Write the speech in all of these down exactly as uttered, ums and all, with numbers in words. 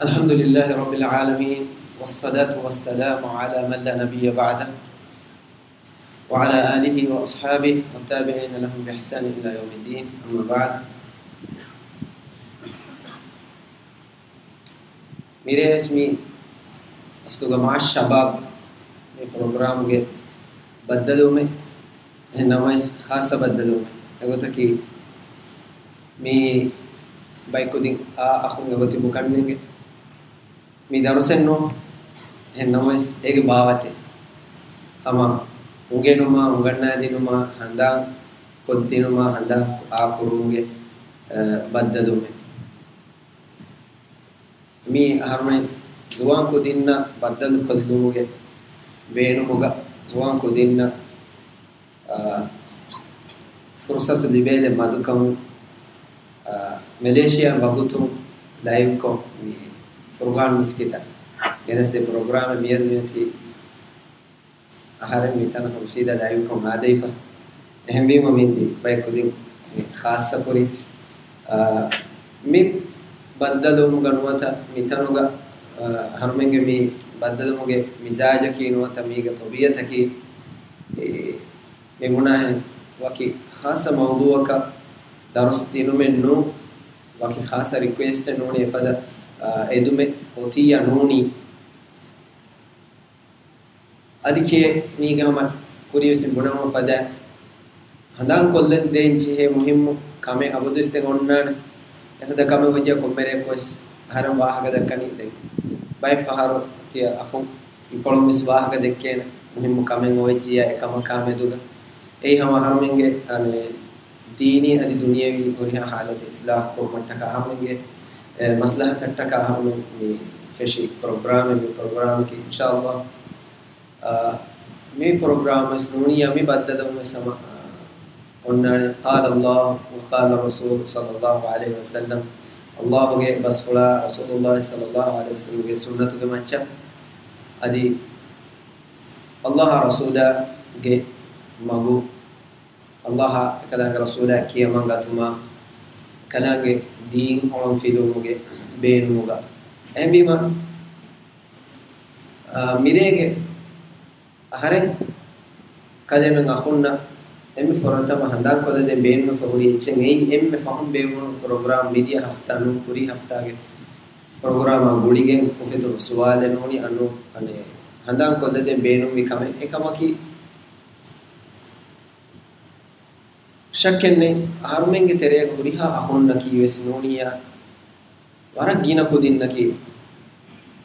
الحمد لله رب العالمين، والصلاة والسلام على من لا نبي بعده، وعلى آله وأصحابه والتابعين لهم بإحسان إلى يوم الدين، أما بعد. މިރޭވެސް މި އަސްލުގަ މާ ޝަބާބް މި ޕްރޮގްރާމްގެ ބައްދަލުވުމެއް، އެހެން ނަމަވެސް ޚާއްޞަ ބައްދަލުވުމެއް. އެގޮތަކީ މި ބައިކުދިން އާ އަޚުން އެބަތިބު ކަންނޭނގެ މި ދަރުސެއް ނޫން. އެހެން ނަމަވެސް އޭގެ ބާވަތެއް ހަމަ އުނގެނުމާ، އުނގަންނާދިނުމާ، ހަނދާން ކޮށްދިނުމާ، ހަނދާން އާ ކުރުމުގެ، އަ، ބައްދަލުވުމެއް. މީ އަހަރުމެން ޒުވާން ކުދިންނަށް ބައްދަލު ކޮށްލުމުގެ ބޭނުމުގަ، ޒުވާން ކުދިންނަށް، އާ، ފުރުސަތު ލިބޭލެއް މަދުކަމުން، އާ، މެލޭޝިޔާ ވަގުތުން ލައިވްކޮށް މި ފުރުގާން މިސްކިތަށް ގެނެސްދިޔަ ޕްރޮގްރާމެއް މިއަދު މިއޮތީ އަހަރެން މިތަނަށް ހުސީދާ ލައިވްކޮށް އާދެވިފަ. އެހެންވީމަ މީތި ބައެއް ކުދިން ޚާއްޞަކުރި، އާ، މި ބައްދަލުވުމުގަ ނުވަތަ މިތަނުގަ، އާ، އަހަރުމެންގެ މި ބައްދަލުވުމުގެ މިޒާޖަކީ ނުވަތަ މީގެ ތަބީއަތަކީ، އެ، މި ބުނާހެން ވަކި ޚާއްޞަ މައުޟޫއަކަށް ދަރުސް ދިނުމެއް ނޫން، ވަކި ޚާއްޞަ ރިކުއެސްޓެއް ނޫނީ އެފަދަ، އާ، އެދުމެއް އޮތިއްޔާ ނޫނީ. އަދި ކޭ މީގެ ހަމަ ކުރިޔަސް ބުނެވުނު ފަދަ ހަނދާން ކޮށްލަން ދޭން ޖެހޭ މުހިއްމު ކަމެއް އަބަދުވެސް ދެން އޮންނާނެ. އެފަދަ ކަމެއް ވެއްޖެ ކޮންމެރެއަކުވެސް އަހަރެން ވާހަކަ ދައްކަނީ ދެން. ބައެއް ފަހަރު ތިޔަ އަޚުން އިކޮޅުން ވެސް ވާހަކަ ދެއްކޭނެ މުހިއްމު ކަމެއް އޮވެއްޖިއްޔާ އެކަމަކާ މެދުގަ. އެއީ ހަމަ އަހަރުމެންގެ، އަނެ، ދީނީ އަދި ދުނިޔަވީ ހުރިހާ ހާލަތެއް އިސްލާހު ކުރުމަށްޓަކާ އަހަރުމެންގެ، އެ، މަސްލަހަތަށްޓަކާ އަހަރުމެން މި ފެށި ޕްރޮގްރާމެއް. މި ޕްރޮގްރާމަކީ އިންޝާﷲ، އާ، މި ޕްރޮގްރާމް ވެސް ނޫނިއްޔާ މި ބައްދަލުވުން ވެސް ހަމަ، އާ، އޮންނާނެ. قال الله وقال الرسول صلى الله عليه وسلم. ﷲ ގެ ބަސްފުޅާ ރަސޫލުﷲ ޞައްލަﷲ ޢަލައިހި ވަސައްލަމްގެ ސުންނަތުގެ މައްޗަށް އަދި ﷲ ރަސޫލާގެ މަގު، ﷲ އެކަލާނގެ ރަސޫލާ ކިޔަމަން ގަތުމާ، އެކަލާނގެ ދީން އޮޅުން ފިލުވުމުގެ ބޭނުމުގަ. އެހެންވީމަ، އާ، މިރޭގެ އަހަރެން ކަލޭމެން އަޚުންނަށް އެންމެ ފުރަތަމަ ހަނދާން ކޮށްލަދޭން ބޭނުމެއް ހުރި އެއްޗެއް އެއީ އެންމެ ފަހުން ބޭއްވުނު ޕްރޮގްރާމް މިދިޔަ ހަފްތާ ނޫން ކުރީ ހަފްތާގެ ޕްރޮގްރާމާ ގުޅިގެން އުފެދުނު ސުވާލެއް ނޫނީ އަންނު އަނެއް ހަނދާން ކޮށްލަދޭން ބޭނުންވި ކަމެއް. އެކަމަކީ، ޝައްކެއްނެތް، އަހަރުމެންގެ ތެރޭގަ ހުރިހާ އަޚުންނަކީ ވެސް ނޫނިއްޔާ ވަރަށް ގިނަ ކުދިންނަކީ،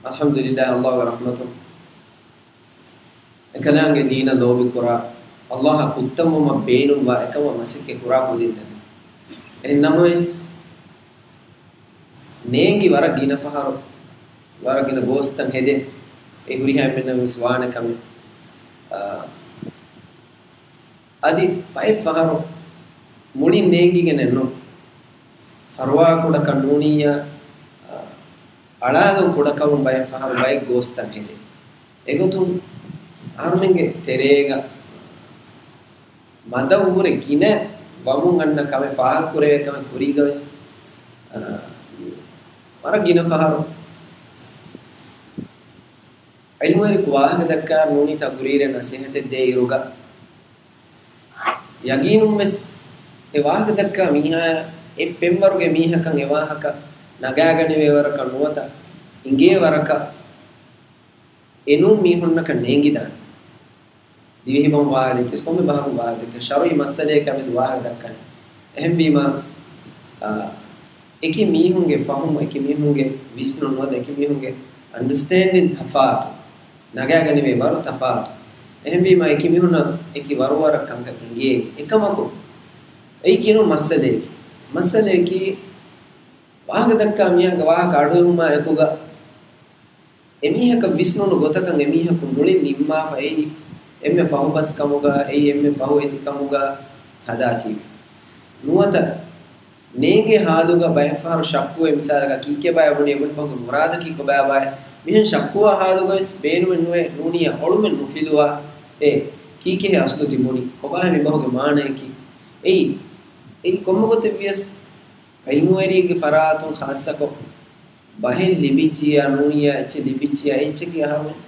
އަލްޙަމްދުލިއްލާހް، ﷲ ގެ ރަޙްމަތުން އެކަލާނގެ ދީނަށް ލޯބިކުރާ، ﷲ އަށް ކުއްތަންވުމަށް ބޭނުންވާ އެކަމަށް މަސައްކަތް ކުރާ ކުދިންތަކެއް. އެހެން ނަމަވެސް، ނޭނގި ވަރަށް ގިނަ ފަހަރު، ވަރަށް ގިނަ ގޯސްތައް ހެދޭ. އެ ހުރިހާ އެންމެންނަށް ވެސް ވާނެ ކަމެއް. އާ، އަދި ބައެއް ފަހަރު މުޅިން ނޭނގިގެނެއް ނޫން. ފަރުވާ ކުޑަކަށް ނޫނިއްޔާ، އާ، އަޅާލުން ކުޑަކަމުން ބައެއް ފަހަރު ބައެއް ގޯސްތައް ހެދޭ. އެގޮތުން އަހަރުމެންގެ ތެރޭގަ މަދަށްވުރެ ގިނަ ވަމުން އަންނަ ކަމެއް ފާހަގަކުރެވޭ ކަމެއް ކުރީގަވެސް، އާ، ވަރަށް ގިނަ ފަހަރު ޢިލްމުވެރިކު ވާހަކަ ދައްކާ ނޫނީ ތަޤުރީރެއް ނަސޭހަތެއް ދޭ އިރުގަ، ޔަގީނުންވެސް އެ ވާހަކަ ދައްކާ މީހާ އެ ފެންވަރުގެ މީހަކަށް އެ ވާހަކަ ނަގާގަނެވޭ ވަރަކަށް ނުވަތަ އިނގޭ ވަރަކަށް އެނޫން މީހުންނަކަށް ނޭނގިދާނެ. ދިވެހިބަހުން ވާހަކަ ދެއްކިޔަސް، ކޮންމެ ބަހަކުން ވާހަކަ ދެއްކިޔަސް، ޝަރުޢީ މައްސަލައެއްގެ މެދު ވާހަކަ ދައްކަނީ. އެހެންވީމަ، އާ، އެކި މީހުންގެ ފަހުމު، އެކި މީހުންގެ ވިސްނުން ނުވަތަ އެކި މީހުންގެ އަންޑަސްޓޭންޑިން ތަފާތު، ނަގާގަނެވޭ ވަރު ތަފާތު. އެހެންވީމަ، އެކި މީހުންނަށް އެކި ވަރުވަރަށް ކަންކަން އެނގޭނެ. އެކަމަކު، އެއީ ކިހިނެއް މައްސަލައެކޭ؟ މައްސަލައަކީ، ވާހަކަ ދައްކާ މީހާގެ ވާހަކަ އަޑުއެހުމާ އެކުގަ، އެމީހަކަށް ވިސްނުނު ގޮތަކަށް އެމީހަކު މުޅިން ނިންމާފަ އެއީ އެންމެ ފަހުބަސްކަމުގަ، އެއީ އެންމެ ފަހު އެދިކަމުގަ ހަދާތީވެ. ނުވަތަ ނޭނގޭ ހާލުގަ ބައެއް ފަހަރު ޝައްކުވެ، މިސާލަކަށް ކީކޭ ބާއޭ ބުނީ، އެބުނި ބަހުގެ މުރާދަކީ ކޮބާބާއޭ؟ މިހެން ޝައްކުވާ ހާލުގަވެސް ބޭނުމެއް ނުވޭ، ނޫނިއްޔާ އޮޅުމެއް ނުފިލުވާ، އޭ ކީކޭހޭ އަސްލު ތިބުނީ؟ ކޮބާހޭ މި ބަހުގެ މާނަޔަކީ؟ އެއީ، އެއީ ކޮންމެ ގޮތެއް ވިޔަސް ޢިލްމުވެރިއެއްގެ ފަރާތުން ޚާއްޞަކޮށް ބަހެއް ލިބިއްޖިއްޔާ ނޫނިއްޔާ އެއްޗެއް ލިބިއްޖިއްޔާ އެއްޗަކީ އަހަރުމެން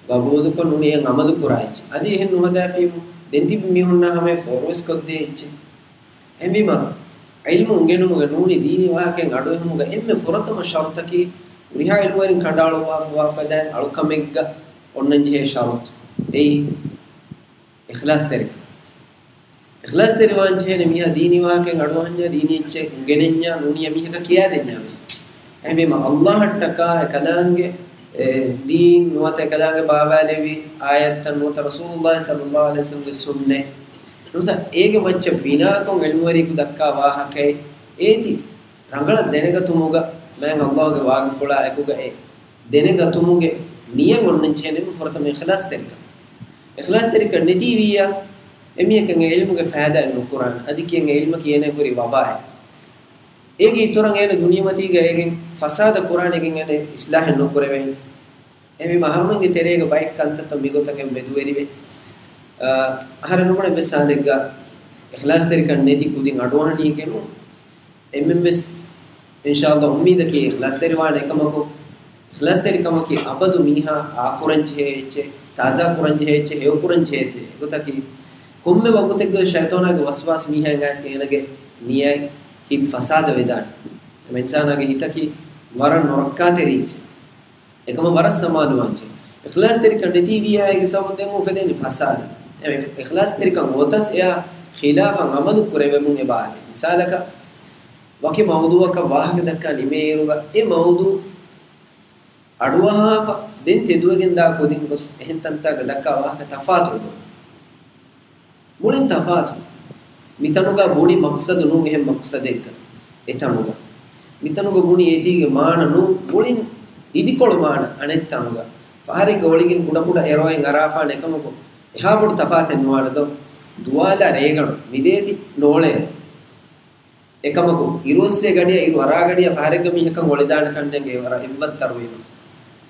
ގަބޫލުކޮށް ނޫނީ އެއަށް އަމަލު ކުރާ އެއްޗެއް. އަދި އެހެން ނުހަދާފީމު ދެން ތިބި މީހުންނާ ހަމަޔަށް ފޯރުވެސް ކޮށްދޭ އެއްޗެއް. އެހެންވީމަ، ޢިލްމު އުނގެނުމުގަ ނޫނީ ދީނީ ވާހަކައިން އަޑުއެހުމުގަ އެންމެ ފުރަތަމަ ޝަރުތަކީ، ހުރިހާ އިލްމުވެރިން ކަނޑައަޅުއްވާފަވާ ފަދައިން އަޅުކަމެއްގަ އޮންނަންޖެހޭ ޝަރުތު. އެއީ، އިޚްލާޞްތެރިކަން. އިޚްލާޞްތެރިވާން ޖެހޭނެ މީހާ ދީނީ ވާހަކައިން އަޑުއަހަންޏާ، ދީނީ އެއްޗެއް އުނގެނެންޏާ، ނޫނީ އެމީހަކަށް ކިޔާދެންޏާ ވެސް. އެހެންވީމަ، ﷲ އަށްޓަކާ އެކަލާނގެ، އެ، ދީން ނުވަތަ އެކަލާނގެ ބާވާލެވި އާޔަތްތައް ނުވަތަ ރަސޫލުﷲ ޞައްލަﷲ ޢަލައިހި ވަސައްލަމްގެ ސުންނަތް ނުވަތަ އޭގެ މައްޗަށް ބިނާކޮށް ޢިލްމުވެރިއަކު ދައްކާ ވާހަކައެއް އޭތި ރަނގަޅަށް ދެނެގަތުމުގަ މާތް ﷲ ގެ ވާގިފުޅާ އެކުގަ އެ ދެނެގަތުމުގެ ނިޔަތް އޮންނަން ޖެހޭނެ ފުރަތަމަ އިޚްލާޞްތެރިކަން. އިޚްލާޞްތެރިކަން ނެތީވިއްޔާ، އެމީހަކަށް އެ ޢިލްމުގެ ފައިދާއެއް ނުކުރާނެ. އަދި ކިޔަން އެ ޢިލްމަކީ އޭނަ ހުރި ވަބާއެއް. އޭގެ އިތުރަށް އޭނަ ދުނިޔެމަތީގަ އޭގެން ފަސާދަ ކުރާނެ، އޭގެން އޭނަ އިޞްލާޙެއް ނުކުރެވޭނެ. އެހެންވީމަ އަހަރުމެންގެ ތެރޭގަ ބައެއް ކަންތައްތައް މިގޮތަކަށް މެދުވެރިވެ، އަ، އަހަރެން ނުބުނެ އެއްވެސް ހާލެއްގަ އިޚްލާޞްތެރިކަން ނެތި ކުދިން އަޑުއަހަނީކެއް ނޫން. އެންމެންވެސް އިންޝާﷲ އުއްމީދަކީ އިޚްލާޞްތެރިވާނެ. އެކަމަކު، އިޚްލާޞްތެރިކަމަކީ އަބަދު މީހާ އާކުރަންޖެހޭ އެއްޗެއް، ތާޒާ ކުރަންޖެހޭ އެއްޗެއް، ހެޔޮކުރަންޖެހޭ އެއްޗެއް. އެގޮތަކީ، ކޮންމެ ވަގުތެއްގަ ޝައިޠާނާގެ ވަސްވާސް މީހާއަށް އައިސް އޭނަގެ ނިޔަތް ހިތް ފަސާދަވެދާނެ. އެމަ އިންސާނާގެ ހިތަކީ ވަރަށް ނުރައްކާތެރި އެއްޗެއް. އެކަމަށް ވަރަށް ސަމާލުވާންޖެ. އިޚްލާޞްތެރިކަން ނެތީވިއްޔާ އޭގެ ސަބަބުން ދެން އުފެދޭނީ ފަސާދަ. އެ އިޚްލާޞްތެރިކަން އޮތަސް އެއާ ޚިލާފަށް ޢަމަލު ކުރެވެމުން އެބަ އާދޭ. މިސާލަކަށް، ވަކި މައުޟޫޢަކަށް ވާހަކަ ދައްކާ ނިމޭއިރުގަ، އެ މައުޟޫޢު އަޑުއަހާފަ ދެން ތެދުވެގެން ދާ ކުދިން ގޮސް އެހެން ތަންތާގަ ދައްކާ ވާހަކަ ތަފާތުވެ ދޯ؟ މުޅިން ތަފާތު. މިތަނުގަ ބުނި މަޤްޞަދު ނޫން އެހެން މަޤްޞަދެއްގަ. އެތަނުގަ. މިތަނުގަ ބުނި އޭތީގެ މާނަ ނޫން، މުޅިން އިދިކޮޅު މާނަ އަނެއް ތަނުގަ. ފަހަރެއްގަ އޮޅިގެން ކުޑަކުޑަ އެރޮއެއް އަރާފާނެ އެކަމަކު، އެހާ ބޮޑު ތަފާތެއް ނުވާނެ ދޯ؟ ދުވާލާ ރޭގަނޑު މިދޭތި ނޯޅޭ. އެކަމަކު، އިރުއޮއްސޭ ގަޑިއަށް އިރު އަރާ ގަޑިއަށް ފަހަރެއްގަ މީހަކަށް އޮޅިދާނެ ކަންނޭނގެ ވަރަށް އެއްވައްތަރުވީމަ.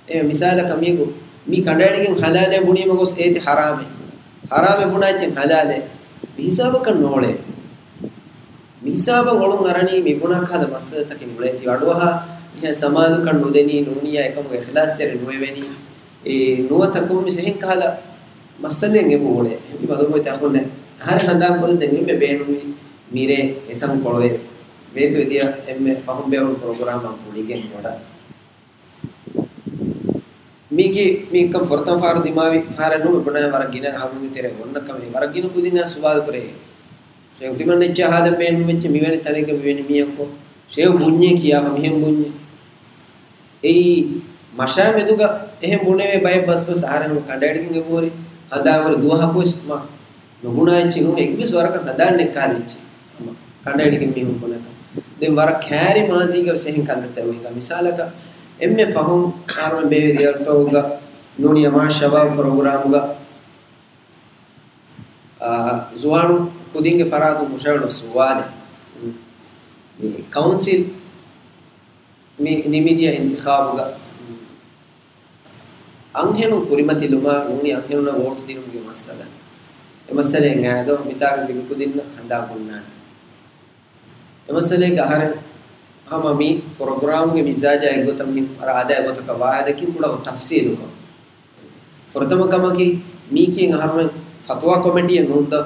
އެ މިސާލަކަށް މީގު، މީ ކަނޑައެޅިގެން ހަލާލޭ ބުނީމަ ގޮސް އޭތި ޙަރާމޭ. ޙަރާމޭ ބުނާ އެއްޗެއް ހަލާލޭ. މިހިސާބަކަށް ނޯޅޭ. މިހިސާބަށް އޮޅުން އަރަނީ މި ބުނާ ކަހަލަ މައްސަލަތަކެއް ނޫޅޭތީ. އަޑުއަހާ މިހާ ސަމާލުކަން ނުދެނީ ނޫނިއްޔާ އެކަމުގެ އިޚްލާޞްތެރި ނުވެވެނީ. އެ ނުވަތަ ކޮންމެސް އެހެން ކަހަލަ މައްސަލައެއް އެބަ އުޅޭ. އެ މަދު ބޮއިތަ އަޚުންނޭ. އަހަރެން ހަނދާން ކޮށްލަން ދެން އެންމެ ބޭނުމީ މިރޭ އެތަންކޮޅު އެ ވޭތުވެދިޔަ އެންމެ ފަހުން ބޭއްވުނު ޕްރޮގްރާމަށް ގުޅިގެން ބޮޑަށް. މީގެ މިކަން ފުރަތަމަ ފަހަރު ދިމާވި ފަހަރެއް ނޫން، ބުނާ ވަރަށް ގިނަ އަހަރުމެންގެ ތެރޭ އޮންނަ ކަމެއް. ވަރަށް ގިނަ ކުދިންނާ ސުވާލު ކުރޭ. ޝޭހު ތިމަން އެއްޗެއް ހާދަ ބޭނުމެއްޗެއް މިވެނި ތަނެއްގަ މިވެނި މީހަކު ޝޭހު ބުންޏޭ ކިޔާފަ މިހެން ބުންޏޭ. އެއީ މަށާ މެދުގަ އެހެން ބުނެވޭ ބައެއް ބަސް ބަސް އަހަރެން ކަނޑައެޅިގެން އެބަހުރި ހަނދާންވަރު ދުވަހަކުވެސް މަ ނުބުނާ އެއްޗެއް ނޫން، އެއްވެސް ވަރަކަށް ހަނދާން ނެއްކާލި އެއްޗެއް. ހަމަ ކަނޑައެޅިގެން މީހުން ބުނެފަ. ދެން ވަރަށް ކައިރި މާޒީގަ ވެސް އެހެން ކަންތައްތައް އޮތް. މިސާލަކަށް އެންމެ ފަހުން އަހަރުމެން ބޭއްވި ރިއަލް ޓޯކްގަ ނޫނީ މާ ޝަބާބް ޕްރޮގްރާމްގަ، އާ، ޒުވާނު ކުދިންގެ ފަރާތުން ހުށައެޅުނު ސުވާލެއް. މި ކައުންސިލް މި ނިމިދިޔަ އިންތިޚާބުގަ އަންހެނުން ކުރިމަތިލުމާ ނޫނީ އަންހެނުންނަށް ވޯޓް ދިނުމުގެ މައްސަލަ. އެ މައްސަލައިން އާދޯ މިތާގަ ތިބި ކުދިންނަށް ހަނދާން ހުންނާނެ. އެ މައްސަލައިގަ އަހަރެން ހަމަ މި ޕްރޮގްރާމްގެ މިޒާޖާ އެއްގޮތަށް މި ވަރަށް އާދައިގެ ގޮތަކަށް ވާހަކަ ދެއްކިން ކުޑަކޮށް ތަފްސީލުކޮށް. ފުރަތަމަ ކަމަކީ، މީކީ އަހަރުމެން ފަތުވާ ކޮމިޓީއެއް ނޫންތޯ؟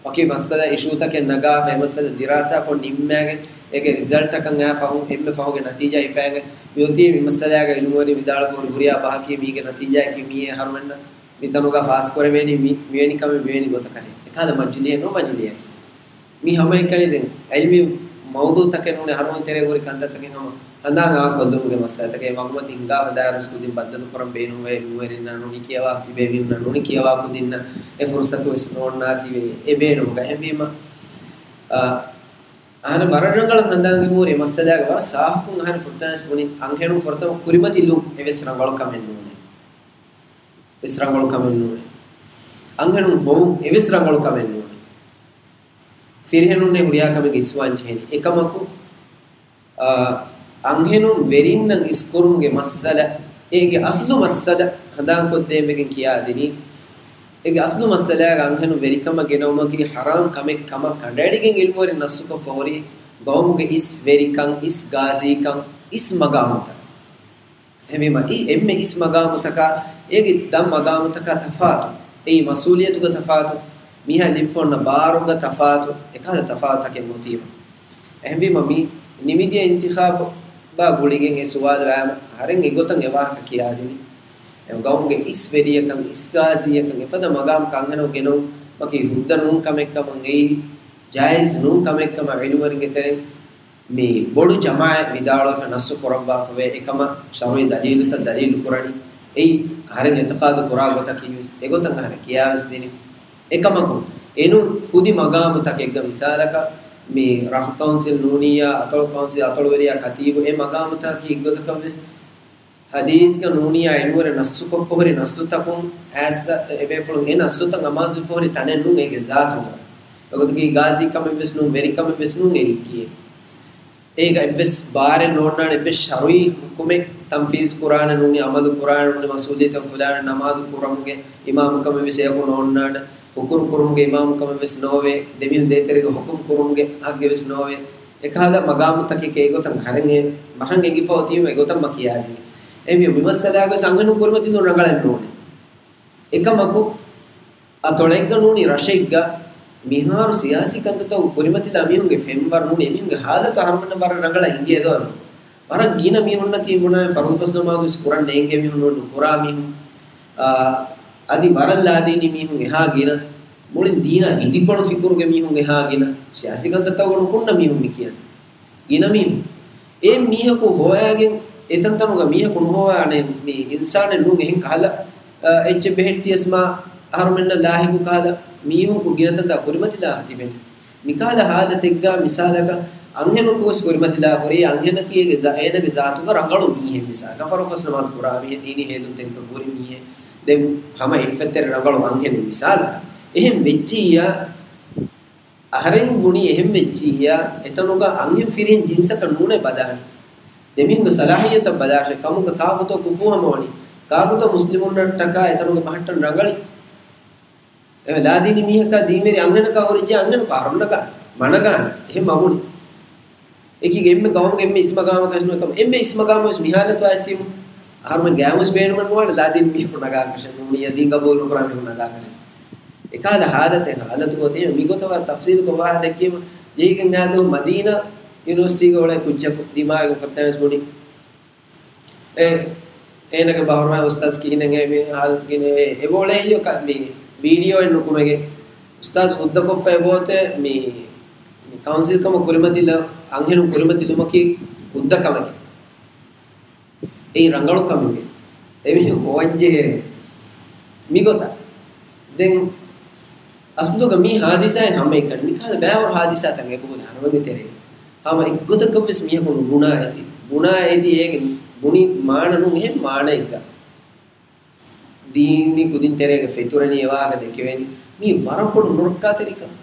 ވަކި މައްސަލަ އިޝޫތަކެއް ނަގާފަ، އެ މައްސަލަ ދިރާސާކޮށް ނިންމާގެން، އޭގެ ރިޒަލްޓަކަށް އާ ފަހުން އެންމެ ފަހުގެ ނަތީޖާ ހިފައިގެން، މިއޮތީ މި މައްސަލާގަ އިލްމުވެރިން ވިދާޅުފަ ހުރި ހުރިހާ ބަހަކީ މީގެ ނަތީޖާއަކީ މީ އަހަރުމެންނަށް މިތަނުގަ ފާސްކުރެވޭނީ މި، މިވެނި ކަމެއް މިވެނި ގޮތަކަށް. އެކަހަލަ މަޖިލީހެއް ނޫން މަޖިލީހަކީ. މި ހަމައެކަނި ދެން އިލްމީ މައުޟޫޢުތަކެއް ނޫނީ އަހަރުމެން ތެރޭ ހުރި ކަންތައްތަކެއް ހަމަ ހަނދާން އާ ކޮށްލުމުގެ މައްސަލަތަކެއް. މަގުމަތި ހިނގާފަ ދާއިރުވެސް ކުދިން ބައްދަލު ކުރަން ބޭނުންވޭ، ނުވެރިންނާ ނޫނީ ކިޔަވާ ތިބޭ މީހުންނާ ނޫނީ ކިޔަވާ ކުދިންނަށް އެ ފުރުސަތުވެސް ނޯންނާތީވެ އެ ބޭނުމުގަ. އެހެންވީމަ، އާ، އަހަރެން ވަރަށް ރަނގަޅަށް ހަނދާން އެބަހުރި މައްސަލާގެ ވަރަށް ސާފުކޮށް އަހަރެން ފުރަތަމަވެސް ބުނި އަންހެނުން ފުރަތަމަ ކުރިމަތިލުން އެވެސް ރަނގަޅު ކަމެއް ނޫނޭ. ވެސް ރަނގަޅު ކަމެއް ނޫނޭ. އަންހެނުން ހޮވުން އެވެސް ރަނގަޅު ކަމެއް ނޫނޭ. ފިރިހެނުންނޭ ހުރިހާ ކަމެއްގެ އިސްވާން ޖެހެނީ. އެކަމަކު، އާ، އަންހެނުން ވެރިންނަށް އިސްކުރުމުގެ މައްސަލަ، އޭގެ އަސްލު މައްސަލަ ހަނދާންކޮށްދޭންވެގެން ކިޔާދިނީ. އޭގެ އަސްލު މައްސަލާގަ އަންހެނުން ވެރިކަމަށް ގެނައުމަކީ ޙަރާމް ކަމެއް ކަމަށް ކަނޑައެޅިގެން އިލްމުވެރިން ނައްސުކޮށްފަ ހުރި ގައުމުގެ އިސް ވެރިކަން، އިސް ގާޒީކަން، އިސް މަގާމުތައް. އެހެންވީމަ އެ އެންމެ އިސް މަގާމުތަކާ އޭގެ ދަށް މަގާމުތަކާ ތަފާތު، އެއީ މަސްއޫލިއްޔަތުގެ ތަފާތު، މީހާ ލިބިފަ އޮންނަ ބާރުގެ ތަފާތު، އެކަހަލަ ތަފާތުތަކެއް އޮތީމަ. އެހެންވީމަ މި ނިމިދިޔަ އިންތިޚާބާ ގުޅިގެން އެ ސުވާލު އައީމަ އަހަރެން އެގޮތަށް އެ ވާހަކަ ކިޔާދިނީ. އެ ގައުމުގެ އިސް ވެރިޔަކަށް، އިސް ގާޒީއަކަށް އެފަދަ މަގާމަކަށް އަންހެނަކު ގެނައުން ވަކި ހުއްދަ ނޫން ކަމެއްކަމަށް އެއީ، ޖާއިޒް ނޫން ކަމެއްކަމަށް ޢިލްމުވެރިންގެ ތެރެއިން މި ބޮޑު ޖަމާޢަތް ވިދާޅުވެފަ ނައްސު ކުރައްވާފަވޭ. އެކަމަށް ޝަރުޢީ ދަލީލުތައް ދަލީލު ކުރަނީ. އެއީ އަހަރެން އިޢުތިޤާދު ކުރާ ގޮތަކީވެސް އެގޮތަށް އަހަރެން ކިޔާވެސް ދިނީ. އެކަމަކު، އެނޫން ކުދި މަގާމުތަކެއްގަ މިސާލަކަށް މި ރަފް ކައުންސިލް ނޫނިއްޔާ، އަތޮޅު ކައުންސިލް، އަތޮޅުވެރިޔާ ކަތީބު، އެ މަގާމުތަކަކީ އެއްގޮތަކަށްވެސް ޙަދީޘްގަ ނޫނިއްޔާ ޢިލްމުވެރިން ނައްސުކޮށްފަ ހުރި ނައްސުތަކުން އައިސް އެބޭފުޅުން އެ ނައްސުތައް އަމާޒުވެފަ ހުރި ތަނެއް ނޫން އޭގެ ޒާތުގަ. އެގޮތަކީ ގާޒީ ކަމެއްވެސް ނޫން، ވެރިކަމެއްވެސް ނޫން އެއީކީ. އޭގަ އެއްވެސް ބާރެއް ނޯންނާނެ، އެއްވެސް ޝަރުޢީ ޙުކުމެއް ތަންފީޒު ކުރާނެ ނޫނީ، ޢަމަލު ކުރާނެ ނޫނީ، މަސްއޫލިއްޔަތަށް ފުލާނެ ނަމާދު ކުރަމުގެ އިމާމުކަމެއްވެސް އެޔަކު ނޯންނާނެ، ހުކުރު ކުރުމުގެ އިމާމުކަމެއްވެސް ނޯވޭ، ދެމީހުން ދޭތެރޭގަ ޙުކުމް ކުރުމުގެ ޙައްޤެއް ވެސް ނޯވޭ. އެކަހަލަ މަގާމުތަކެކޭ އެގޮތަށް އަހަރެން އެ މަހަށް އެނގިފަ އޮތީމަ އެގޮތަށް މަ ކިޔާދިނީ. އެހެންވީމަ މި މައްސަލާގަވެސް އަންހެނުން ކުރިމަތިލުން ރަނގަޅެއް ނޫނޭ. އެކަމަކު، އަތޮޅެއްގަ ނޫނީ ރަށެއްގަ މިހާރު ސިޔާސީ ކަންތައްތަކުގަ ކުރިމަތިލާ މީހުންގެ ފެންވަރު ނޫނީ، އެމީހުންގެ ޙާލަތު އަހަރުމެންނަށް ވަރަށް ރަނގަޅަށް އެނގޭ ދޯ. ވަރަށް ގިނަ މީހުންނަކީ ބުނާ ފަރުޟު ފަސް ނަމާދު ވެސް ކުރަން ނޭނގޭ މީހުން ނޫން ނުކުރާ މީހުން. އާ، އަދި ވަރަށް ލާދީނީ މީހުން އެހާ ގިނަ، މުޅިން ދީނާ އިދިކޮޅު ފިކުރުގެ މީހުން އެހާ ގިނަ، ސިޔާސީ ކަންތައްތަކުގަ ނުކުންނަ މީހުން މި ކިޔަނީ. ގިނަ މީހުން. އެ މީހަކު ހޮވާގެން އެތަންތަނުގަ މީހަކު ނުހޮވާނެ މި އިންސާނެއް ނޫން އެހެން ކަހަލަ، އާ، އެއްޗެއް ބެހެއްޓިޔަސް މާ އަހަރުމެންނަށް ލާހިކު ކަހަލަ މީހުންކު ގިނަ ތަންތާ ކުރިމަތިލާ ތިބެން. މިކަހަލަ ހާލަތެއްގަ މިސާލަކަށް އަންހެނަކުވެސް ކުރިމަތިލާފަ ހުރި، އަންހެނަކީ އޭގެ ޒާ-، އޭނަގެ ޒާތުގަ ރަނގަޅު މީހެއް. މިސާލަކަށް ފަރުޟު ފަސް ނަމާދު ކުރާ މީހެއް، ދީނީ ހޭލުންތެރިކަން ހުރި މީހެއް، ދެން ހަމަ އެއްފަތްތެރި ރަނގަޅު އަންހެނެއް މިސާލަކަށް. އެހެން ވެއްޖިއްޔާ، އަހަރެން ބުނީ އެހެން ވެއްޖިއްޔާ، އެތަނުގަ އަންހެން ފިރިހެން ޖިންސަކަށް ނޫނޭ ބަލާނެ. ދެމީހުންގެ ޞަލާޙިއްޔަތަށް ބަލާށޭ، ކަމުގަ ކާކުތޯ ކުފޫ ހަމަވަނީ، ކާކުތޯ މުސްލިމުންނަށްޓަކާ އެތަނުގަ ބަހައްޓަން ރަނގަޅީ. އެ ލާދީނީ މީހަކާ ދީންވެރި އަންހެނަކާ ހުރެއްޖެ އަންހެނަކު އަހަރުންނަކަށް މަނަގާނެ. އެހެން މަ ބުނި. އެކީގެ އެންމެ ގައުމުގެ އެންމެ އިސް މަގާމަކަށް ނުވެ ކަމަށް. އެންމެ އިސް މަގާމުވެސް މި ހާލަތު އައިސީމު އަހަރުމެން ގާތްވެސް ބޭނުމެއް ނުވާނެ ލާދީން މީހަކު ނަގާކަށެއް ނޫނިއްޔާ ދީން ގަބޫލު ނުކުރާ މީހަކު ނަގާކަށެއް. އެކަހަލަ ހާލަތެއް ހާލަތު ގޮތެއް މިގޮތަށް ވަރަށް ތަފްސީލުކޮށް ވާހަކަ ދެއްކީމަ ޖެހިގެން އާދު މަދީނާ ޔުނިވަރސިޓީގަ އުޅޭ ކުއްޖަކު ދިމާވެގެން ފައްތާވެސް ބުނި. އެ، އޭނަގެ ބަހުރުވާ އުސްތާޒް ކިހިނެއް އެ މި ހާލަތު ކިހިނެއް އެ، އެ ބޯޅަ ހެއްޔޯ ކަ-، މި ވީޑިއޯއެއް ނުކުމެގެ އުސްތާޒް ހުއްދަ ކޮށްފަ އެބޯތެ މި، މި ކައުންސިލް ކަމަށް ކުރިމަތިލަ، އަންހެނުން ކުރިމަތިލުމަކީ ހުއްދަ ކަމެކެ. އެއީ ރަނގަޅު ކަމެކެ. އެމީހުން ހޮވަންޖެހޭނެ. މިގޮތަށް. ދެން އަސްލުގަ މި ހާދިސާއެއް ހަމައެކަނި މިކަހަލަ ބައިވަރު ހާދިސާތައް އެބަހުރި އަހަރުމެންގެ ތެރޭ. ހަމަ އެއްގޮތަކަށްވެސް މީހަކު ނުބުނާ އެތި. ބުނާ އެތި އޭގެ ބުނި މާނަ ނޫން އެހެން މާނައެއްގަ. ދީނީ ކުދިން ތެރޭގަ ފެތުރެނީ އެވާހަކަ ދެކެވެނީ. މީ ވަރަށް ބޮޑު ނުރައްކާތެރިކަން.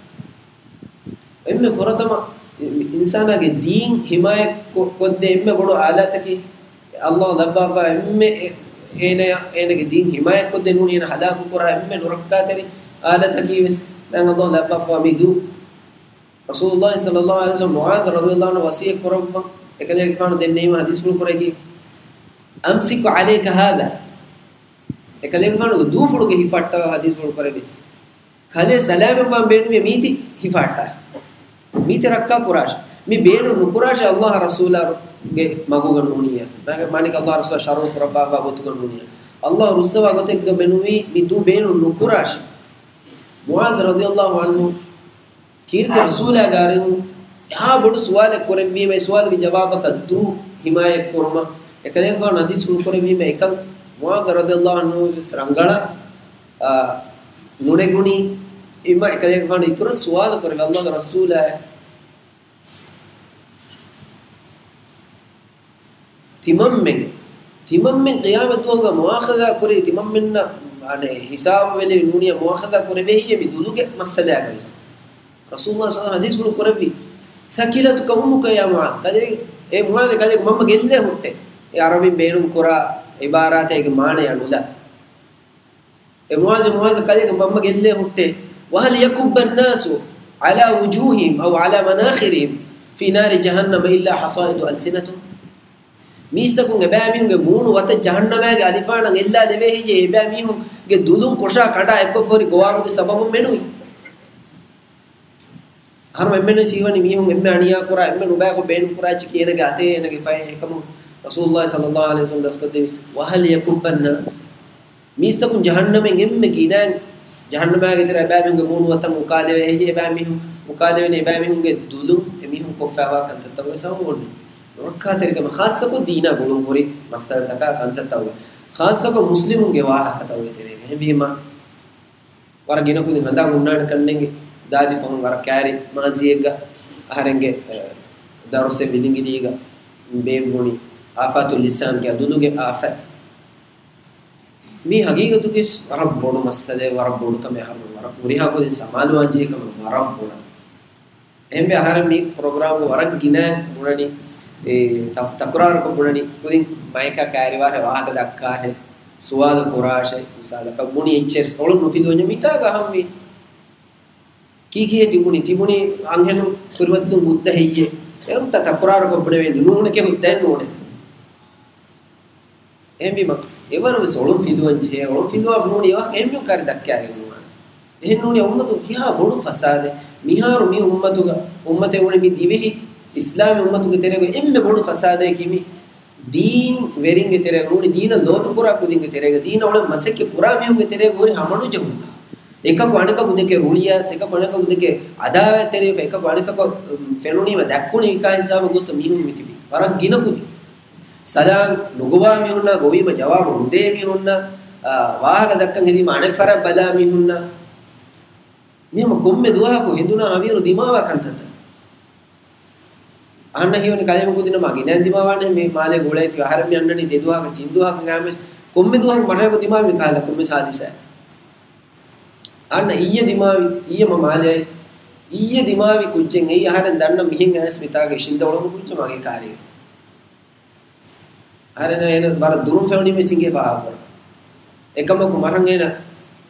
އެންމެ ފުރަތަމަ އިންސާނާގެ ދީން ހިމާޔަތް ކޮ-، ކޮށްދޭ އެންމެ ބޮޑު އާލާތަކީ ﷲ ލައްވާފާ އެންމެ އޭ-، އޭނަޔަށް އޭނަގެ ދީން ހިމާޔަތް ކޮށްދޭ ނޫނީ އޭނަ ހަލާކު ކުރާ އެންމެ ނުރައްކާތެރި އާލާތަކީ ވެސް މާތް ﷲ ލައްވާފާ މި ދޫ. ރަސޫލުﷲ ޞައްލަﷲ ޢަލައިހި ވަސައްލަމް މުޢާޛް ރަޟިޔަﷲ ޢަންހު ވަޞިއްޔަތް ކުރައްވަން އެކަލޭގެފާނު ދެންނެވީމަ ޙަދީޘްފުޅު ކުރެއްވި، "أمسك عليك هذا." އެކަލޭގެފާނުގެ ދޫފުޅުގެ ހިފަހައްޓާ ޙަދީޘްފުޅު ކުރެއްވި. ކަލޭ ސަލާމަތްވާން ބޭނުމިޔަ މީތި ހިފަހައްޓާ. މީތި ރައްކާ ކުރާށި. މި ބޭނުން ނުކުރާށި ﷲ ރަސޫލާގެ މަގުގަ ނޫނިއްޔާ. މާ-، މާނައަކީ ﷲ ރަސޫލާ ޝަރުޢު ކުރައްވާފާ ގޮތުގަ ނޫނިއްޔާ. ﷲ ރުއްސަވާ ގޮތެއްގަ މެނުވީ މި ދޫ ބޭނުން ނުކުރާށި. މުޢާޛް ރަޟިޔަﷲ ޢަންހު ކީރިތި ރަސޫލާގެ އަރިހުން އެހާ ބޮޑު ސުވާލެއް ކުރެއްވީމަ، އެ ސުވާލުގެ ޖަވާބަކަށް ދޫ ހިމާޔަތް ކުރުމަށް އެކަލޭގެފާނު ޙަދީޘްފުޅު ކުރެއްވީމަ، އެކަން މުޢާޛް ރަޟިޔަﷲ ޢަންހު ވެސް ރަނގަޅަށް، އާ، ނުނެގުނީ. އިމާ އެކަލޭގެފާނު އިތުރަށް ސުވާލު ކުރެއްވި، ﷲ ގެ ރަސޫލާއޭ، ތިމަންމެން، ތިމަންމެން ޤިޔާމަތް ދުވަހުގަ މުއާޚަޒާ ކުރި، ތިމަންމެންނަށް، އަނެއް، ހިސާބު ވެލެވި ނޫނިއްޔާ މުއާޚަޒާ ކުރެވޭ ހެއްޔޭ މި ދުލުގެ މައްސަލާގަވެސް. ރަސޫލުﷲ ޞައްލަﷲ ޢަލައިހި ވަސައްލަމަ ޙަދީޘްފުޅު ކުރެއްވި، "ثكلتك أمك يا معاذ." ކަލޭ، އޭ މުޢާޛޭ، ކަލޭ މަންމަ ގެއްލޭ ހުއްޓޭ. އެ ޢަރަބިން ބޭނުން ކުރާ ޢިބާރާތެއްގެ މާނަޔާ ނުލާ. އޭ މުޢާޛޭ، މުޢާޛޭ، ކަލޭގެ މަންމަ ގެއްލޭ ހުއްޓޭ. "وهل يكب الناس على وجوههم أو على مناخرهم في نار جهنم إلا حصائد ألسنتهم؟" މީސްތަކުން އެބައިމީހުންގެ މޫނު ވަތަށް ޖަހަންނަމާގެ އަލިފާނަށް އެއްލާ ދެވޭ ހެއްޔޭ؟ އެބައިމީހުންގެ ދުލުން ކޮށާ ކަނޑާ އެއްކޮށްފަހުރި ގޮވާމުގެ ސަބަބުން މެނުވީ. އަހަރު އެންމެން ސީވަނީ މީހުން އެންމެ އަނިޔާ ކުރާ، އެންމެ ނުބައިކޮށް ބޭނުން ކުރާ އެއްޗަކީ އޭނަގެ އަތޭ އޭނަގެ ފައި އެކަމު ރަސޫލުﷲ ޞައްލަﷲ ޢަލައިހި ވަސައްލަމް ދަސްކޮށްދެވި، "وهل يكب الناس؟" މީސްތަކުން ޖަހަންނަމެއް އެންމެ ގިނައިން ޖަހަންނަމާގެ ތެރޭ އެބައިމީހުންގެ މޫނު ވަތަށް އުކާލެވޭ ހެއްޔޭ؟ އެބައިމީހުން އުކާލެވޭނެ އެބައިމީހުންގެ ދުލުން އެމީހުން ކޮށްފައިވާ ކަންތައްތައް ވެސް ހަމަ އޮންނަ. ނުރައްކާތެރިކަމަށް ޚާއްޞަކޮށް ދީނާ ގުޅުން ހުރި މައްސަލަތަކާ ކަންތައްތައް ވެ. ޚާއްޞަކޮށް މުސްލިމުންގެ ވާހަކަތައް ވެ ތެރޭގަ. އެހެންވީމަ، ވަރަށް ގިނަ ކުދިން ހަނދާން ހުންނާނެ ކަންނޭނގެ ދާދި ފަހުން ވަރަށް ކައިރި މާޒީއެއްގަ އަހަރެންގެ، އެ، ދަރުސެއް ވިލިނގިލީގަ ބޭއްވުނީ އާފާތު ލިސާންގެ ދުލުގެ އާފަތް. މީ ހަގީގަތުގެސް ވަރަށް ބޮޑު މައްސަލައެއް، ވަރަށް ބޮޑު ކަމެއް. އަހަރުމެން ވަރަށް ހުރިހާ ކުދިން ސަމާލުވާން ޖެހޭ ކަމެއް ވަރަށް ބޮޑަށް. އެހެންވެ އަހަރެން މި ޕްރޮގްރާމްގެ ވަރަށް ގިނަ ބުނަނީ، އެ، ތަ-، ތަކުރާރުކޮށް ބުނަނީ ކުދިން މައިކާ ކައިރިވާށޭ، ވާހަކަ ދައްކާށޭ، ސުވާލު ކުރާށޭ، މިސާލަކަށް ބުނި އެއްޗެއް އޮޅުން ނުފިލުވަންޏާ މިތާގަ އަހަންވީ. ކީކޭ ތިބުނީ؟ ތިބުނީ އަންހެނުން ކުރިމަތިލުން ހުއްދަ ހެއްޔޭ؟ އެހެންތަ ތަކުރާރުކޮށް ބުނެވޭނީ ނޫނެކޭ ހުއްދައެއް ނޫނޭ. އެހެންވީމަ، އެވަރު ވެސް އޮޅުން ފިލުވަން ޖެހޭ، އޮޅުން ފިލުވާފަ ނޫނީ އެވާހަކަ އެހެން ކައިރި ދައްކާގެން ނުވާނެ. އެހެން ނޫނީ އުއްމަތު ކިހާ ބޮޑު ފަސާދެއް. މިހާރު މި އުއްމަތުގަ، އުއްމަތެއް ވުނީ މި ދިވެހި އިސްލާމީ އުއްމަތުގެ ތެރޭގަ އެންމެ ބޮޑު ފަސާދައަކީ މި ދީން ވެރިންގެ ތެރޭގަ ނޫނީ، ދީނަށް ލޯބިކުރާ ކުދިންގެ ތެރޭގަ، ދީނަށް އުޅެން މަސައްކަތް ކުރާ މީހުންގެ ތެރޭގަ ހުރި ހަމަނުޖެހުންތައް. އެކަކު އަނެކަކު ދެކެ ރުޅިއައިސް، އެކަކު އަނެކަކު ދެކެ އަދާވާތްތެރިވެފަ، އެކަކު އަނެކަކު، އު، ފެނުނީމަ ދައްކުނީ ވިކާ ހިސާބަށް ގޮސް މީހުން މިތިބީ. ވަރަށް ގިނަ ކުދިން. ސަލާން ނުގޮވާ މީހުންނާ ގޮވީމަ ޖަވާބު ނުދޭ މީހުންނާ، އާ، ވާހަކަ ދައްކަން ހެދީމަ އަނެއް ފަރާތް ބަލާ މީހުންނާ. މިހަމަ ކޮންމެ ދުވަހަކު ހެނދުނާ ހަވީރު ދިމާވާ ކަންތައްތައް. އަހަންނަށް ހީވަނީ ކަލޭމެން ކުދިންނަށް މާ ގިނައިން ދިމާވާނެ މި މާލޭ ގުޅޭތީ. އަހަރެން މި އަންނަނީ ދެ ދުވަހަކަށް ތިން ދުވަހަކަށް އައިމެސް ކޮންމެ ދުވަހަކު މަރަޔަކު ދިމާވި ކާލަ ކޮންމެސް ހާދިސާއެއް. އަންނަ އިއްޔެ ދިމާވި، އިއްޔެ މަ މާލޭ، އިއްޔެ ދިމާވި ކުއްޖެއް އެއީ އަހަރެން ދަންނަ މިހެން އައިސް މިތާގަ އިށީނދެ އުޅުނު ކުއްޖެއް މަގޭ ކާރި. އަހަރެން އޭނަ ވަރަށް ދުރުން ފެނުނީމެސް އިނގޭ ފާހަގަކުރަން. އެކަމަކު މަރަން އޭނަ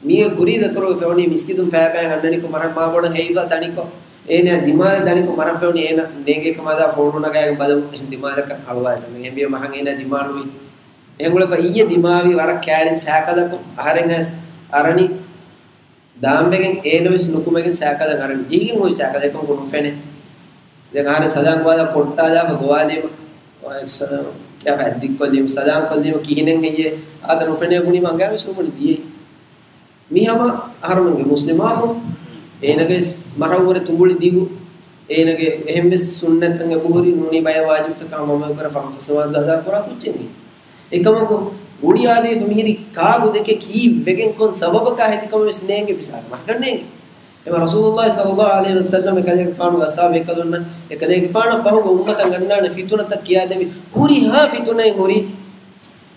މީގެ ކުރީ ދަތުރުގަ ފެނުނީ މިސްކިތުން ފައިބައި އަންނަނިކޮށް މަރަން މާބޮޑަށް ހެއިފަ ދަނިކޮށް، އޭނަ ދިމާލަށް ދަނިކޮށް މަރަން ފެނުނީ އޭނަ ނޭނގޭ ކަމާ ދާ ފޯނު ނަގާގެން ބަލަމުން ދިމާލަކަށް އަޅުވާލި ތަން. އެހެންވިޔަ މަރަން އޭނަ ދިމާނުވި. އެހެން ގުޅެފަ އިއްޔެ ދިމާވި ވަރަށް ކައިރިން ސައިކަލަކުން އަހަރެން އައިސް އަރަނީ. ދާންވެގެން އޭނަވެސް ނުކުމެގެން ސައިކަލަށް އަރަނީ. ޖެހިގެން ހޮވި ސައިކަލެއް އެކަމަކު ނުފެނޭ. ދެން އަހަރެން ސަލާން ގޮވާލާ ކޮށްޓާލާފަ ގޮވާލީމަ، އޮ، ސަ-، ކިޔާފަ އަތްދިއްކޮށްލީމަ، ސަލާން ކޮށްލީމަ ކިހިނެއް ހެއްޔޭ؟ އާދަ ނުފެނޭ ބުނީމަ އަނގައިވެސް ނުބުނި ދިޔައީ. މިހަމަ އަހަރުމެންގެ މުސްލިމާ އަޚު، އޭނަގެ މަރަށްވުރެ ތުނބުޅި ދިގު، އޭނަގެ އެހެންވެސް ސުންނަތްތައް އެބަހުރި ނޫނީ ބައެއް ވާޖިބުތަކާ ހަމަ ކުރެ ފަރުޟު ސަލާތު އަދާ ކުރާ ކުއްޖެއް. އެކަމަކު، ރުޅިއާދޭފަ މިހިރީ ކާކު ދެކެ ކީއްވެގެން ކޮން ސަބަބަކާ ހެދި ކަމެއް ވެސް ނޭނގެ މިސާލަކަށް މަރަކަށް ނޭނގެ. އެމަ ރަސޫލުﷲ ޞައްލަﷲ ޢަލައިހި ވަސައްލަމް އެކަލޭގެފާނުގެ އަޞްޙާބު ބޭކަލުންނަށް އެކަލޭގެފާނަށް ފަހުގަ އުއްމަތަށް އަންނާނެ ފިތުނަތައް ކިޔާދެއްވި. ހުރިހާ ފިތުނައެއް ހުރީ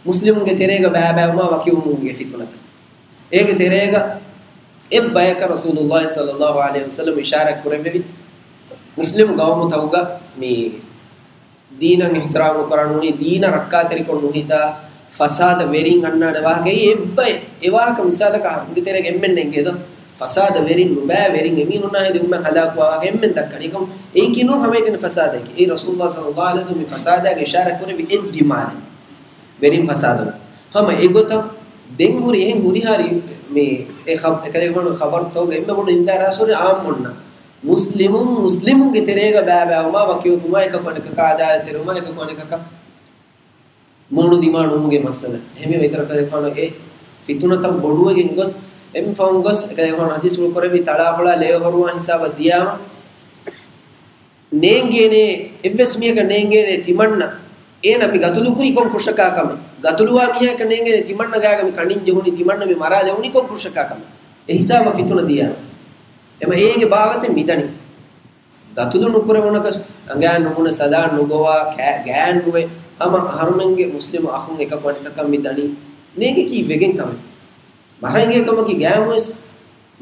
މުސްލިމުންގެ ތެރޭގަ ބައިބައިވުމާ ވަކިވުމުގެ ފިތުނަތައް. އޭގެ ތެރޭގަ އެއްބަޔަކަށް ރަސޫލުﷲ ޞައްލަﷲ ޢަލައިހި ވަސައްލަމް އިޝާރާތް ކުރެއްވެވި. މުސްލިމު ގައުމުތަކުގަ މި ދީނަށް އިޙްތިރާމު ކުރާ ނޫނީ، ދީނަށް ރައްކާތެރިކޮށް ނުހިތާ، ފަސާދަ ވެރިން އަންނާނެ ވާހަކަ އެއީ އެއްބައެއް. އެ ވާހަކަ މިސާލަކަށް ހަމަގެ ތެރޭގަ އެންމެން ނޭނގޭ ދޯ؟ ފަސާދަ ވެރިން ނުބައި ވެރިން އެމީހުންނާ ހެދި އުއްމަތް ހަލާކުވާ ވާހަކަ އެންމެން ދައްކަނީ. އެކަމު އެއީކީ ނޫން ހަމައެކަނި ފަސާދައެކޭ. އެއީ ރަސޫލުﷲ ޞައްލަﷲ ޢަލައިހި ވަސައްލަމް މި ފަސާދައިގެ އިޝާރާތް ކުރެއްވި އެއް ދިމާލެއް. ވެރިން ފަސާދަ. ހަމަ އެގޮތަށް ދެން ހުރި އެހެން ހުރިހާ މި އެ ޚަ-، އެކަލޭގެފާނު ޚަބަރުތަކުގަ އެންމެ ބޮޑު އިންޒާރާ ސޯރި އާއްމުންނަށް. މުސްލިމުން މުސްލިމުންގެ ތެރޭގަ ބައިބައިވުމާ ވަކިވެގުމާ އެކަކު އަނެކަކާ އަދާވަތްތެރިވުމާ އެކަކު އަނެކަކަށް މޫނު ދިމާ ނުވުމުގެ މައްސަލަ. އެހެންވީމަ އިތުރަށް އެކަލޭގެފާނު އެ ފިތުނަތައް ބޮޑުވެގެން ގޮސް، އެމި ފަހުން ގޮސް އެކަލޭގެފާނު ޙަދީޘްފުޅު ކުރެއްވި ތަޅާފޮޅާ ލޭ ހޮރުވާ ހިސާބަށް ދިޔާމަ، ނޭނގޭނޭ، އެއްވެސް މީހަކަށް ނޭނގޭނޭ ތިމަންނަ އޭނަ މި ގަތުލުކުރީ ކޮން ކުށަކާ ކަމެއް. ގަތުލުވާ މީހަކަށް ނޭނގޭނޭ ތިމަންނަ ގާގަ މި ކަނޑިން ޖެހުނީ، ތިމަންނަ މި މަރާލެވުނީ ކޮން ކުށަކާ ކަމެއް. އެ ހިސާބަށް ފިތުނަ ދިޔާ. އެމަ އޭގެ ބާވަތެއް މިދަނީ. ގަތުލު ނުކުރެވުނަކަސް، އަނގައިން ނުބުނެ، ސަލާން ނުގޮވާ، ކައި-، ގާތް ނުވެ، ހަމަ އަހަރުމެންގެ މުސްލިމު އަޚުން އެކަކު އަނެކަކަށް މި ދަނީ. ނޭނގެ ކީއްވެގެން ކަމެއް. މަރައިގެ ކަމަކީ ގާތް ނުވެސް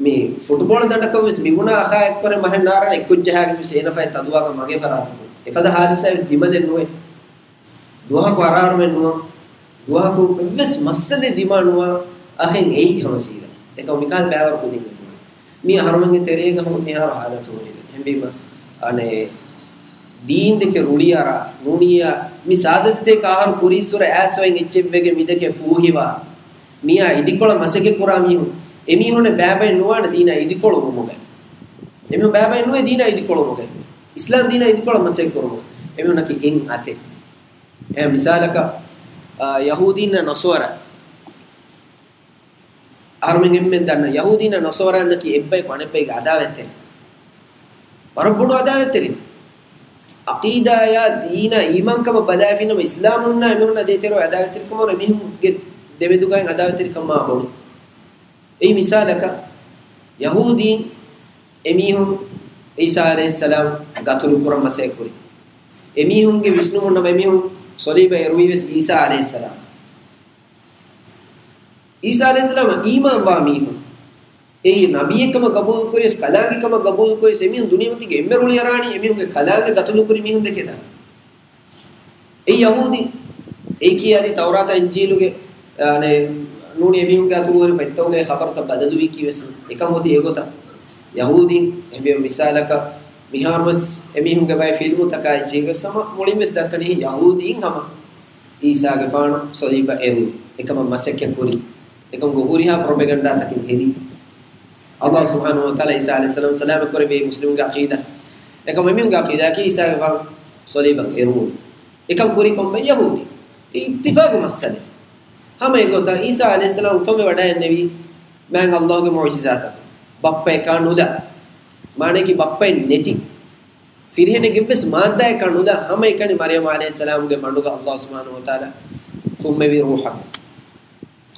މި ފުޓުބޯޅަ ދަނޑަކަށް ވެސް މި ބުނާ އަޚާ އެއްކޮށް މަހެއް ނާރަނ އެއްކޮށް ޖަހާގެން ވެސް އޭނަ ފައި ތަދުވާކަށް މަގޭ ފަރާތަކުން. އެފަދަ ހާދިސާ ވެސް ދިމަލެއް ނުވޭ. ދުވަހަކު އަރާރުމެއް ނުވާ. ދުވަހަކު އެއްވެސް މައްސަލެއް ދިމާ ނުވާ އަޚެއް އެއީ ހަމަ ސީދާ. އެކަމު މިކާލް ބައިވަރު ކުދިން އެކު. މީ އަހަރުމެންގެ ތެރޭގަ ހަމަ މިހާރު ހާލަތު ހުރިގެން. އެހެންވީމަ، އަނެއް ދީން ދެކެ ރުޅިއަރާ، ނޫނިއްޔާ މި ސާދަސްތޭކަ އަހަރު ކުރީއްސުރެ އާސްވައިން އެއްޗެއްވެގެން މިދެކެ ފޫހިވާ، މިއާ އިދިކޮޅަށް މަސައްކަތް ކުރާ މީހުން، އެމީހުންނަށް ބައިބައި ނުވާނެ ދީނާ އިދިކޮޅު ވުމުގައި. އެމީހުން ބައިބައި ނުވޭ ދީނާ އިދިކޮޅު ވުމުގައި. އިސްލާމް ދީނާ އިދިކޮޅަށް މަސައްކަތް ކުރުމުގައި. އެމީހުންނަކީ އެއް އަތެއް. އެ މިސާލަކަށް، އާ، ޔަހޫދީންނާ ނަޞާރާ. އަހަރުމެން އެންމެން ދަންނަ ޔަހޫދީންނާ ނަޞާރާއަކީ އެއްބަޔަކު އަނެއްބައިގެ އަދާވަތްތެރި. ވަރަށް ބޮޑު އަދާވަތްތެރި. އަޤީދާޔާ ދީނާ އީމާންކަމަށް ބަލާފިނަމަ އިސްލާމުންނާ އެމީހުންނާ ދޭތެރޭ އަދާވަތްތެރިކަމަށް އެމީހުންގެ ދެމެދުގައި އަދާވަތްތެރިކަމާ ބޮޑު. އެއީ މިސާލަކަށް ޔަހޫދީން އެމީހުން އީސާ ޢަލައިހިއްސަލާމް ގަތުލު ކުރަން މަސައްކަތް ކުރި. އެމީހުންގެ ވިސްނުމުން ނަމަ އެމީހުން ޞަލީބަށް އެރުވީވެސް އީސާ ޢަލައިހިއްސަލާމް. އީސާ ޢަލައިހިއްސަލާމަށް އީމާންވާ މީހުން، އެއީ ނަބިއެއްކަމަށް ގަބޫލުކުރިޔަސް، ކަލާނގެކަމަށް ގަބޫލުކުރިޔަސް، އެމީހުން ދުނިޔެމަތީގެ އެންމެ ރުޅިއަރާނީ އެމީހުންގެ ކަލާނގެ ގަތުލުކުރި މީހުން ދެކެތަން. އެ ޔަހޫދީ، އެއީކީ އަދި ތައުރާތާ އިންޖީލުގެ، އާ، ނޫނީ އެމީހުންގެ އަތުގަ ހުރި ފޮތްތަކުގައި ޚަބަރުތައް ބަދަލުވީކީވެސް އެކަން އޮތީ އެގޮތަށް. ޔަހޫދީން އެހެންވީމަ މިސާލަކަށް މިހާރުވެސް އެމީހުންގެ ބައެއް ފިލްމުތަކާ އެއްޗެހިގަސް ހަމަ މުޅިންވެސް ދައްކަނީ ޔަހޫދީން ހަމަ އީސާގެފާނު ޞަލީބަށް އެރުވި އެކަމަށް މަސައްކަތް ކުރި. އެކަމުގެ ހުރިހާ ޕްރޮޕެގަންޑާތަކެއް ހެދި. އައްލާހު ސުބްޙާނަހު ވަތަޢާލާ އީސާ ޢަލައިހިއްސަލާމް ސަލާމަތް ކުރެއްވި މުސްލިމުންގެ ޢަޤީދާ. އެކަމަކު އެމީހުންގެ ޢަޤީދާއަކީ އީސާގެފާނު ޞަލީބަށް އެރުވުން. އެކަން ކުރީ ކޮންމެ ޔަހޫދީ. އެ އިއްތިފާގު މައްސަލައެއް. ހަމަ އެގޮތަށް އީސާ ޢަލައިހިއްސަލާމް އުފަންވެ ވަޑައިގެންނެވީ މާތް އައްލާހުގެ މުޢުޖިޒާތަކުން. ބައްޕައަކާ ނުލާ. މާނައަކީ ބައްޕައެއް ނެތި. ފިރިހެނެއްގެވެސް މާއްދާއަކާ ނުލާ ހަމައެކަނި މަރްޔަމް ޢަލައިހިއްސަލާމްގެ މަޑުގަ އައްލާހު ސުބްޙާނަހު ވަތަޢާލާ ފުއްމެވި ރޫޙަކުން.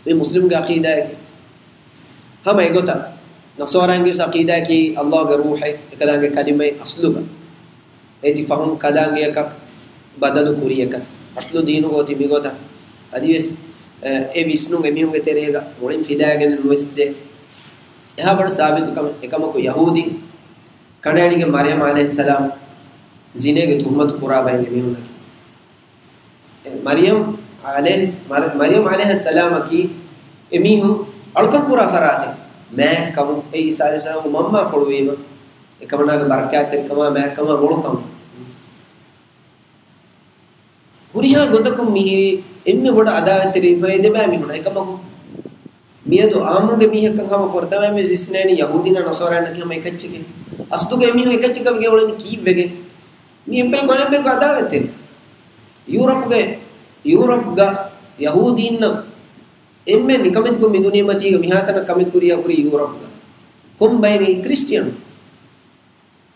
މި މުސްލިމުންގެ ޢަޤީދާއެކޭ. ހަމަ އެގޮތަށް ނަޞާރާއިންގެވެސް ޢަޤީދާއަކީ އައްލާހުގެ ރޫޙެއް އެކަލާނގެ ކަލިމައެއް އަސްލުގަ. އޭތި ފަހުން ކަލާނގެއަކަށް ބަދަލު ކުރިޔަކަސް. އަސްލު ދީނުގަ އޮތީ މިގޮތަށް. އަދިވެސް، އެ، އެ ވިސްނުން އެމީހުންގެ ތެރޭގަ މުޅިން ފިލާގެނެއް ނުވެސްދޭ. އެހާ ބޮޑު ސާބިތުކަމެއް. އެކަމަކު ޔަހޫދީ ކަނޑައެޅިގެން މަރްޔަމް ޢަލައިހިއްސަލާމް ޒިނޭގެ ތުހުމަތު ކުރާ ބައެއް އެމީހުންނަކީ. މަރްޔަމް ޢަލައިހި، މަރް-، މަރްޔަމް ޢަލައިހައްސަލާމަކީ އެމީހުން އަޅުކަން ކުރާ ފަރާތެއް މާތްކަމުން، އެ ޢީސާ ޢަލައިހިއްސަލާމްގެ މަންމާ ފޮޅުވީމަ، އެކަމަނާގެ ބަރަކާތްތެރިކަމާ މާތްކަމާ މޮޅުކަމުން. ހުރިހާ ގޮތަކުން މިހިރީ އެންމެ ބޮޑަށް އަދާވަތްތެރިވެފައި ދެބައިމީހުންނަށް. އެކަމަކު މިއަދު އާއްމުގެ މީހަކަށް ހަމަ ފުރަތަމައިން ވެސް ވިސްނޭނީ ޔަހޫދީންނާ ނަޞާރާއިންނަކީ ހަމަ އެކައްޗެކޭ. އަސްލުގަ އެމީހުން އެކައްޗަކަށް ވެގެން އުޅެނީ ކީއްވެގެން؟ މި އެއްބަޔަކު އަނެއްބަޔަކު އަދާވަތްތެރި. ޔޫރަޕްގެ، ޔޫރަޕްގަ ޔަހޫދީންނަށް އެންމެ ނިކަމެތިކޮށް މި ދުނިޔެމަތީގަ މިހާތަނަށް ކަމެއް ކުރިޔާ ކުރީ ޔޫރަޕްގަ. ކޮން ބައެއް؟ ކްރިސްޓިއަނު.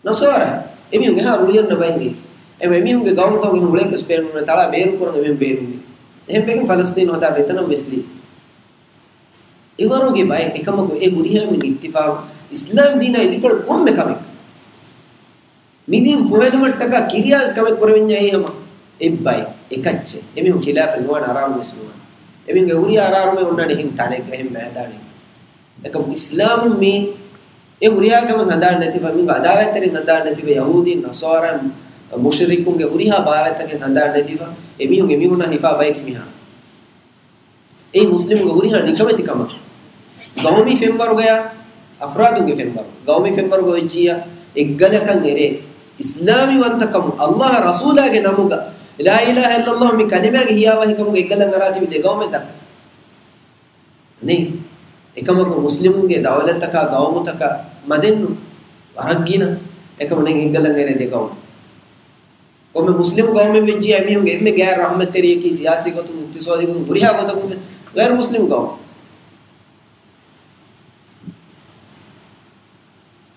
ނަޞާރާ. އެމީހުން އެހާ ރުޅިއަންނަ ބައެއް. އެ އެމީހުންގެ ގައުމުތަކުގެ އުޅޭކަސް ބޭނުން ތަޅާ ބޭރު ކުރަން އެމީހުން ބޭނުންވި. އެހެންވެގެން ފަލަސްތީނު ހަދާ ވެތަނަށް ވެސް ލީ. އެވަރުގެ ބައެއް އެކަމަކު އެ ހުރިހާ މި އިއްތިފާގު އިސްލާމް ދީނާ އިދިކޮޅު ކޮންމެ ކަމެއް. މިދީން ފުހެލުމަށްޓަކާ ކިރިޔާސް ކަމެއް ކުރެވެންޏާ އެއީ ހަމަ އެއްބައެއް އެކައްޗެއް. އެމީހުން ޚިލާފެއް ނުވާނެ، އަރާރުމެސް ނުވާނެ. އެމީހުންގެ ހުރިހާ އަރާރުމެއް އޮންނާނެ އެހެން ތަނެއްގަ، އެހެން މައިދާނެއްގަ. އެކަމު އިސްލާމުން މީ އެ ހުރިހާ ކަމެއް ހަނދާން ނެތިފަ، މި އަދާވަތްތެރިން ހަނދާން ނެތިފަ، ޔަހޫދީން، ނަޞާރާ، މުޝްރިކުންގެ ހުރިހާ ބާވަތްތަކެއް ހަނދާން ނެތިފަ، އެމީހުން އެމީހުންނާ ހިފާ ބަޔަކީ މިހާރު. އެއީ މުސްލިމުގެ ހުރިހާ ނިކަމެތި ކަމަކީ. ގައުމީ ފެންވަރުގަޔާ، އަފްރާދުންގެ ފެންވަރު، ގައުމީ ފެންވަރުގަ އޮތްޖިއްޔާ އެއްގަލަކަށް އެރޭ އިސްލާމީ ވަންތަކަމުން އައްލާހަށް ރަސޫލާގެ ނަމުގަ ލާ އިލާހަ އިއްލައްލާހު މި ކަލިމާގެ ހިޔާވަހިކަމުގަ އެއްގަލަށް އަރާތީވި ދެ ގައުމެއް ދައްކަން. ނެތް. އެކަމަކު މުސްލިމުންގެ ދައުލަތަކާ ގައުމުތަކާ މަދެއްނު ވަރަށް ގިނަ. އެކަމު ނެތް އެއްގަލަށް އެރޭ ދެ ގައުމެއް. ކޮންމެ މުސްލިމު ގައުމެއް ވެއްޖިއްޔާ އެމީހުންގެ އެންމެ ގާތް ރަޙްމަތްތެރިޔަކީ ސިޔާސީ ގޮތުން، އިޤްތިޞާދީ ގޮތުން، ހުރިހާ ގޮތަކުން ވެސް ޣައިރު މުސްލިމު ގައުމެއް.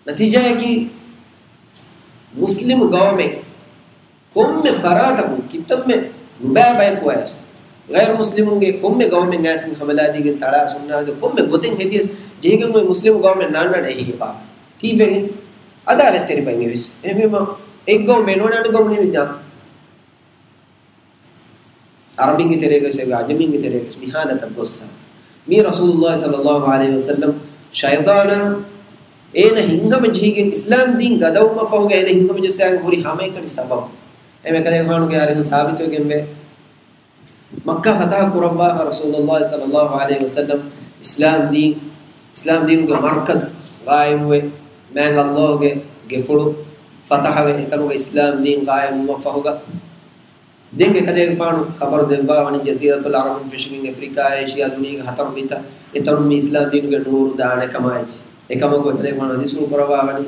ނަތީޖާއަކީ މުސްލިމު ގައުމެއް ކޮންމެ ފަރާތަކުން ކިތަންމެ ނުބައި ބަޔަކު އަޔަސް ޣައިރު މުސްލިމުންގެ ކޮންމެ ގައުމެއް އަޔަސް ހަމަލާދީގެން ތަޅާ ސުންނާގެ ކޮންމެ ގޮތެއް ހެދިޔަސް ޖެހިގެން އޮތް މުސްލިމު ގައުމެއް ނާންނާނެ އެހީގެ ބާކަށް. ކީއްވެގެން؟ އަދާވަތްތެރި ބައިން އެވެސް. އެހެންވީމަ އެއް ގައުމެއް ނުވަން އަނެއް ގައުމު ނިމިއްޖާ. އަރަބިންގެ ތެރޭގަސް އެވެ އަޖަމީންގެ ތެރޭގަސް މި ހާލަތަށް ގޮއްސަ. މީ ރަސޫލުﷲ ޞައްލަﷲ ޢަލައިހި ވަސައްލަމް ޝައިޠާނާ އޭނަ ހިންގަމަ ޖެހިގެން އިސްލާމް ދީން ގަދަވުމަށް ފަހުގަ އޭނަ ހިންގަމަ ޖެއްސާގެން ހުރި ހަމައެކަނި ސަބަބު. އެމެ ކަލޭގެފާނުގެ އަރިހުން ސާބިތުވެގެންވޭ. މައްކާ ފަތަހަ ކުރައްވާފަ ރަސޫލުﷲ ޞައްލަﷲ ޢަލައިހި ވަސައްލަމް އިސްލާމް ދީން، އިސްލާމް ދީނުގެ މަރްކަޒް ޤާއިމުވެ، މާތް ﷲ ގެ ގެފުޅު ފަތަހަވެ، އެތަނުގަ އިސްލާމް ދީން ޤާއިމުވުމަށް ފަހުގަ، ދެން އެކަލޭގެފާނު ޚަބަރު ދެއްވާ ވަނީ ޖަޒީރަތުލް އަރަބުން ފެށިގެން އެފްރިކާ، އޭޝިޔާ ދުނިޔޭގެ ހަތަރު ބިތަށް އެތަނުން މި އިސްލާމް ދީނުގެ ނޫރު ދާނެ ކަމާއި. އެކަމަކު އެކަލޭގެފާނު ޙަދީޘްފުޅު ކުރައްވާ ވަނީ،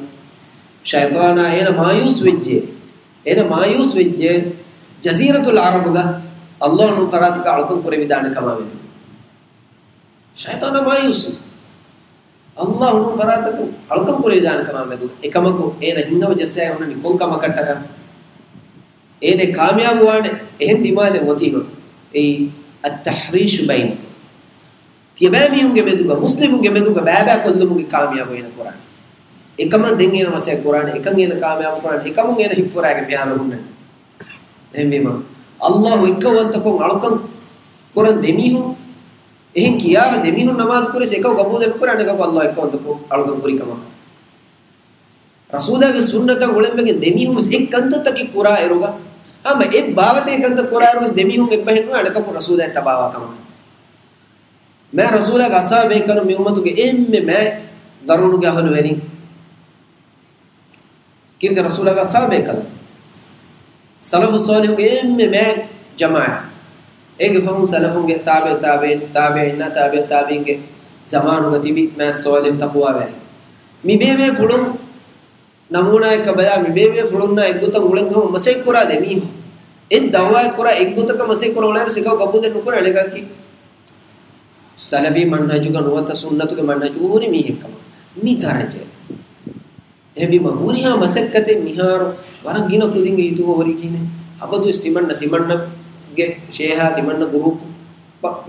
ޝައިޠާނާ އޭނަ މާޔޫސް ވެއްޖެ. އޭނަ މާޔޫސް ވެއްޖެ ޖަޒީރަތުލް އަރަބުގަ ﷲ ނޫން ފަރާތަކަށް އަޅުކަން ކުރެވިދާނެ ކަމާ މެދު. ޝައިޠާނާ މާޔޫސް. ﷲ ނޫން ފަރާތަކަށް އަޅުކަން ކުރެވިދާނެ ކަމާ މެދު. އެކަމަކު އޭނަ ހިތްހަމަ ޖައްސާ ހުންނަނީ ކޮން ކަމަކަށްޓަކާ؟ އޭނަ ކާމިޔާބު ވާނެ އެހެން ދިމާލެއް އޮތީމަ. އެއީ އައްތަޙްރީޝު ބައިނަކުމް. ތިޔަބައިމީހުންގެ މެދުގަ، މުސްލިމުންގެ މެދުގަ ބައިބައި ކޮށްލުމުގެ ކާމިޔާބު އޭނަ ކުރާނެ. އެކަމަށް ދެން އޭނަ މަސައްކަތް ކުރާނެ، އެކަން އޭނަ ކާމިޔާބު ކުރާނެ، އެކަމުން އޭނަ ހިތްފުރާގެން މިހާރު ހުންނަނީ. އެހެންވީމަ، ﷲ އެއްކައުވަންތަކޮށް އަޅުކަން ކުރަން ދެމީހުން، އެހެން ކިޔާފަ ދެމީހުން ނަމާދު ކުރިސް އެކަކު ގަބޫލެއް ނުކުރާނެ، އެކަކު ﷲ އެއްކައުވަންތަކޮށް އަޅުކަން ކުރި ކަމަކަށް. ރަސޫލާގެ ސުންނަތަށް އުޅެންވެގެން ދެމީހުން ވެސް އެއް ކަންތައްތަކެއް ކުރާ އިރުގަ، ހަމަ އެއް ބާވަތެއް ކަންތައް ކުރާ އިރު ވެސް ދެމީހުން އެއްބަހެއް ނުވާ އަނެކަކު ރަސޫލާއަށް ތަބާވާ ކަމަކަށް. މާ ރަސޫލާގެ އަޞްޙާބޭކަލުން މި އުއްމަތުގެ އެންމެ މާތް ގަރުނުގެ އަހުލުވެރިން. ކީރިތި ރަސޫލާގެ އަޞްޙާބޭކަލުން. ސަލަފު ޞާލިޙުގެ އެންމެ މާތް ޖަމާޢަތް. އޭގެ ފަހުން ސަލަފުންގެ ތާބިޢު ތާބިޢީން، ތާބިޢީންނާ ތާބިޢު ތާބިޢީންގެ ޒަމާނުގަ ތިބި މާތް ޞާލިޙު ތަޤްވާވެރިން. މި ބޭބޭފުޅުން ނަމޫނާއަކަށް ބަލާ، މި ބޭބޭފުޅުންނާ އެއްގޮތަށް އުޅެން ހަމަ މަސައްކަތް ކުރާ ދެމީހުން. އެއް ދަޢުވާއެއް ކުރާ، އެއްގޮތަކަށް މަސައްކަތް ކުރާ އުޅޭއިރު އެކަކު ގަބޫލެއް ނުކުރާ އަނެކަކީ. ސަލަފީ މަންހަޖުގަ ނުވަތަ ސުންނަތުގެ މަންހަޖުގަ ހުރި މީހެއް ކަމަށް މި ދަރަޖައެއް. އެހެންވީމަ ހުރިހާ މަސައްކަތެއް މިހާރު ވަރަށް ގިނަ ކުދިންގެ ހިތުގަ ހުރި ކިހިނެއް؟ އަބަދުވެސް ތިމަންނަ، ތިމަންނަގެ ޝޭހާ، ތިމަންނަ ގުރޫޕް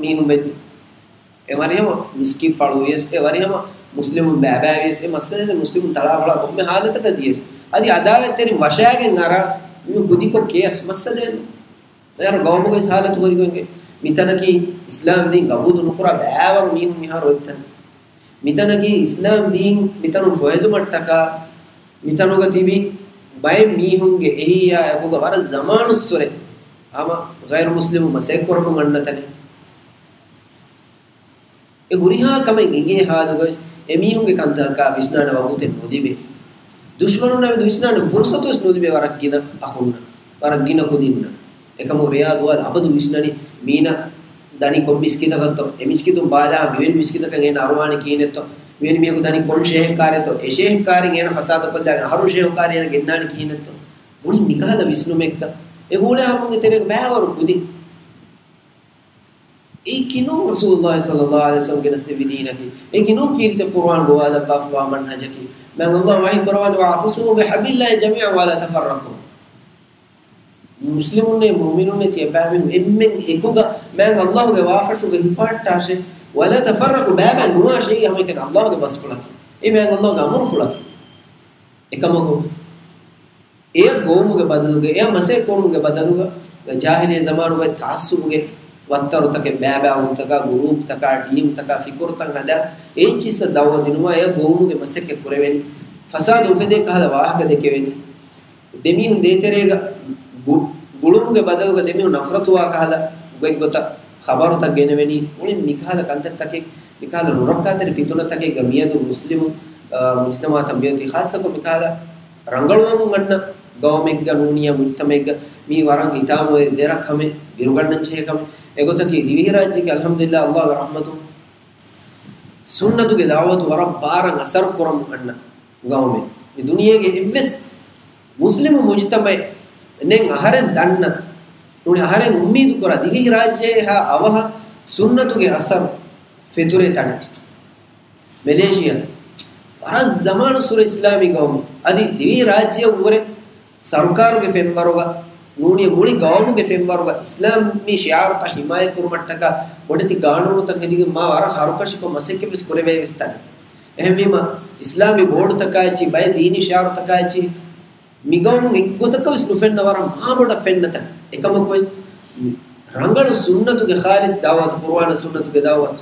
މީހުން ވެއްދު. އެ ވަރިހަމަ މިސްކިތް ފަޅުވިޔަސް، އެ ވަރިހަމަ މުސްލިމުން ބައިބައިވިޔަސް، އެ މައްސަލައެއް ނެތް. މުސްލިމުން ތަޅާފަޅާ ކޮންމެ ހާލަތަކަށް ދިޔަސް، އަދި އަދާވަތްތެރިން ވަށައިގެން އަރާ މީހުން ކުދިކޮށް ކިޔަސް މައްސަލައެއް ނެތް. އޭރު ގައުމުގަ ވެސް ހާލަތު ހުރިގޮތްގެ މިތަނަކީ އިސްލާމް ދީން ގަބޫލު ނުކުރާ ބައިވަރު މީހުން މިހާރު އޮތްތަނެއް. މިތަނަކީ އިސްލާމް ދީން މިތަނުން ފޮހެލުމަށްޓަކާ، މިތަނުގަ ތިބި ބައެއް މީހުންގެ އެހީއާ އެކުގަ ވަރަށް ޒަމާނުއްސުރެ ހަމަ ޣައިރު މުސްލިމު މަސައްކަތް ކުރަމުން އަންނަ ތަނެއް. އެ ހުރިހާ ކަމެއް އެނގޭ ހާލުގަވެސް އެމީހުންގެ ކަންތަކާ ވިސްނާނެ ވަގުތެއް ނުލިބޭ. ދުޝްމަނުންނާ މެދު ވިސްނާނެ ފުރުސަތުވެސް ނުލިބޭ ވަރަށް ގިނަ އަޚުންނަށް، ވަރަށް ގިނަ ކުދިންނަށް. އެކަމު ރެޔާ ދުވާލު އަބަދު ވިސްނަނީ މީނަ ދަނީ ކޮން މިސްކިތަކަށްތޯ، އެ މިސްކިތުން ބާލާ މިވެނި މިސްކިތަކަށް އޭނަ އަރުވާނީ ކިހިނެއްތޯ، މިވެނި މީހަކު ދަނީ ކޮން ޝޭހެއް ކާރިތޯ، އެ ޝޭހެއް ކާރިން އޭނަ ފަސާދަ ކޮށްލާ އަހަރު ޝޭހު ކާރި އޭނަ ގެންނާނީ ކިހިނެއްތޯ. މުޅި މިކަހަލަ ވިސްނުމެއްގަ އެ ބޯޅަ ހަމުގެ ތެރޭގަ ބައިވަރު ކުދިން. އެއީކީ ނޫން ރަސޫލުﷲ ޞައްލަﷲ ޢަލައިހި ވަސައްލަމް ގެނެސްދެއްވި ދީނަކީ. އެއީކީ ނޫން ކީރިތި ޤުރުއާން ގޮވާލައްވާފަވާ މަންހަޖަކީ. މާތް ﷲ ވަޙީ ކުރަވާނެ، "وَاعْتَصِمُوا بِحَبْلِ اللَّهِ جَمِيعًا وَلَا تَفَرَّقُوا." މުސްލިމުންނޭ މުއުމިނުންނޭ ތިޔަބައިމީހުން އެންމެން އެކުގަ މާތް ﷲ ގެ ވާހަކަށުގަ ހިފަހައްޓާށޭ. "وَلَا تَفَرَّقُوا" ބައިބައި ނުވާށޭ، ހަމައެކަނި ﷲ ގެ ބަސްފުޅަކީ. އެ މާތް ﷲ ގެ އަމުރުފުޅަކީ. އެކަމަކު، އެޔަށް ގޮވުމުގެ ބަދަލުގަ، އެޔަށް މަސައްކަތް ކުރުމުގެ ބަދަލުގަ، ޖާހިލިއްޔަ ޒަމާނުގައި ތަޢައްޞުބުގެ ވައްތަރުތަކެއް، ބައިބައިވުންތަކާ، ގުރޫޕްތަކާ، ޓީމްތަކާ، ފިކުރުތައް ހަދާ، އެއްޗިއްސަށް ދަޢުވަ ދިނުމާ، އެޔަށް ގޮވުމުގެ މަސައްކަތް ކުރެވެނީ. ފަސާދަ އުފެދޭ ކަހަލަ ވާހަކަ ދެކެވެނީ. ދެމީހުން ދޭތެރޭގަ ގު-، ގުޅުމުގެ ބަދަލުގަ ދެމީހުން ނަފްރަތުވާ ކަހަލަ ގޮތްގޮތަށް ޚަބަރުތައް ގެނެވެނީ. މުޅިން މިކަހަލަ ކަންތައްތަކެއް، މިކަހަލަ ނުރައްކާތެރި ފިތުނަތަކެއްގަ މިއަދު މުސްލިމު، އާ، މުޖުތަމަޢަތައް މިއޮތީ. ޚާއްޞަކޮށް މިކަހަލަ ރަނގަޅުވަމުން އަންނަ ގައުމެއްގަ ނޫނިއްޔާ މުޖުތަމަޢެއްގަ މީ ވަރަށް ހިތާމަވެރި ދެރަ ކަމެއް، ބިރުގަންނަން ޖެހޭ ކަމެއް. އެގޮތަކީ ދިވެހިރާއްޖޭގެ އަލްޙަމްދުލިއްލާހް ﷲ ގެ ރަޙްމަތުން ސުންނަތުގެ ދަޢުވަތު ވަރަށް ބާރަށް އަސަރު ކުރަމުން އަންނަ ގައުމެއް. މި ދުނިޔޭގެ އެއްވެސް މުސްލިމު މުޖުތަމަޢެއް ނެތް އަހަރެން ދަންނަ، ނޫނީ އަހަރެން އުއްމީދު ކުރާ ދިވެހިރާއްޖެއެއްހާ އަވަހަށް ސުންނަތުގެ އަސަރު ފެތުރޭ ތަނެއް. މެލޭޝިޔާ ވަރަށް ޒަމާނުއްސުރެ އިސްލާމީ ގައުމު. އަދި ދިވެހިރާއްޖެއަށްވުރެ ސަރުކާރުގެ ފެންވަރުގަ ނޫނީ މުޅި ގައުމުގެ ފެންވަރުގަ އިސްލާމީ ޝިޢާރުތައް ހިމާޔަތްކުރުމަށްޓަކާ ބޮޑެތި ގާނޫނުތައް ހެދިގެން މާ ވަރަށް ހަރުކަށިކޮށް މަސައްކަތްވެސް ކުރެވޭވެސް ތަނެއް. އެހެންވީމަ، އިސްލާމީ ބޯޑުތަކާއެއްޗި، ބައެއް ދީނީ ޝިޢާރުތަކާއެއްޗި، މިގައުމުން އެއްގޮތަކަށްވެސް ނުފެންނަ ވަރަށް މާބޮޑަށް ފެންނަ ތަނެއް. އެކަމަކުވެސް ރަނގަޅު ސުންނަތުގެ ޚާލިޞް ދަޢުވަތު، ޤުރުއާނާ ސުންނަތުގެ ދަޢުވަތު،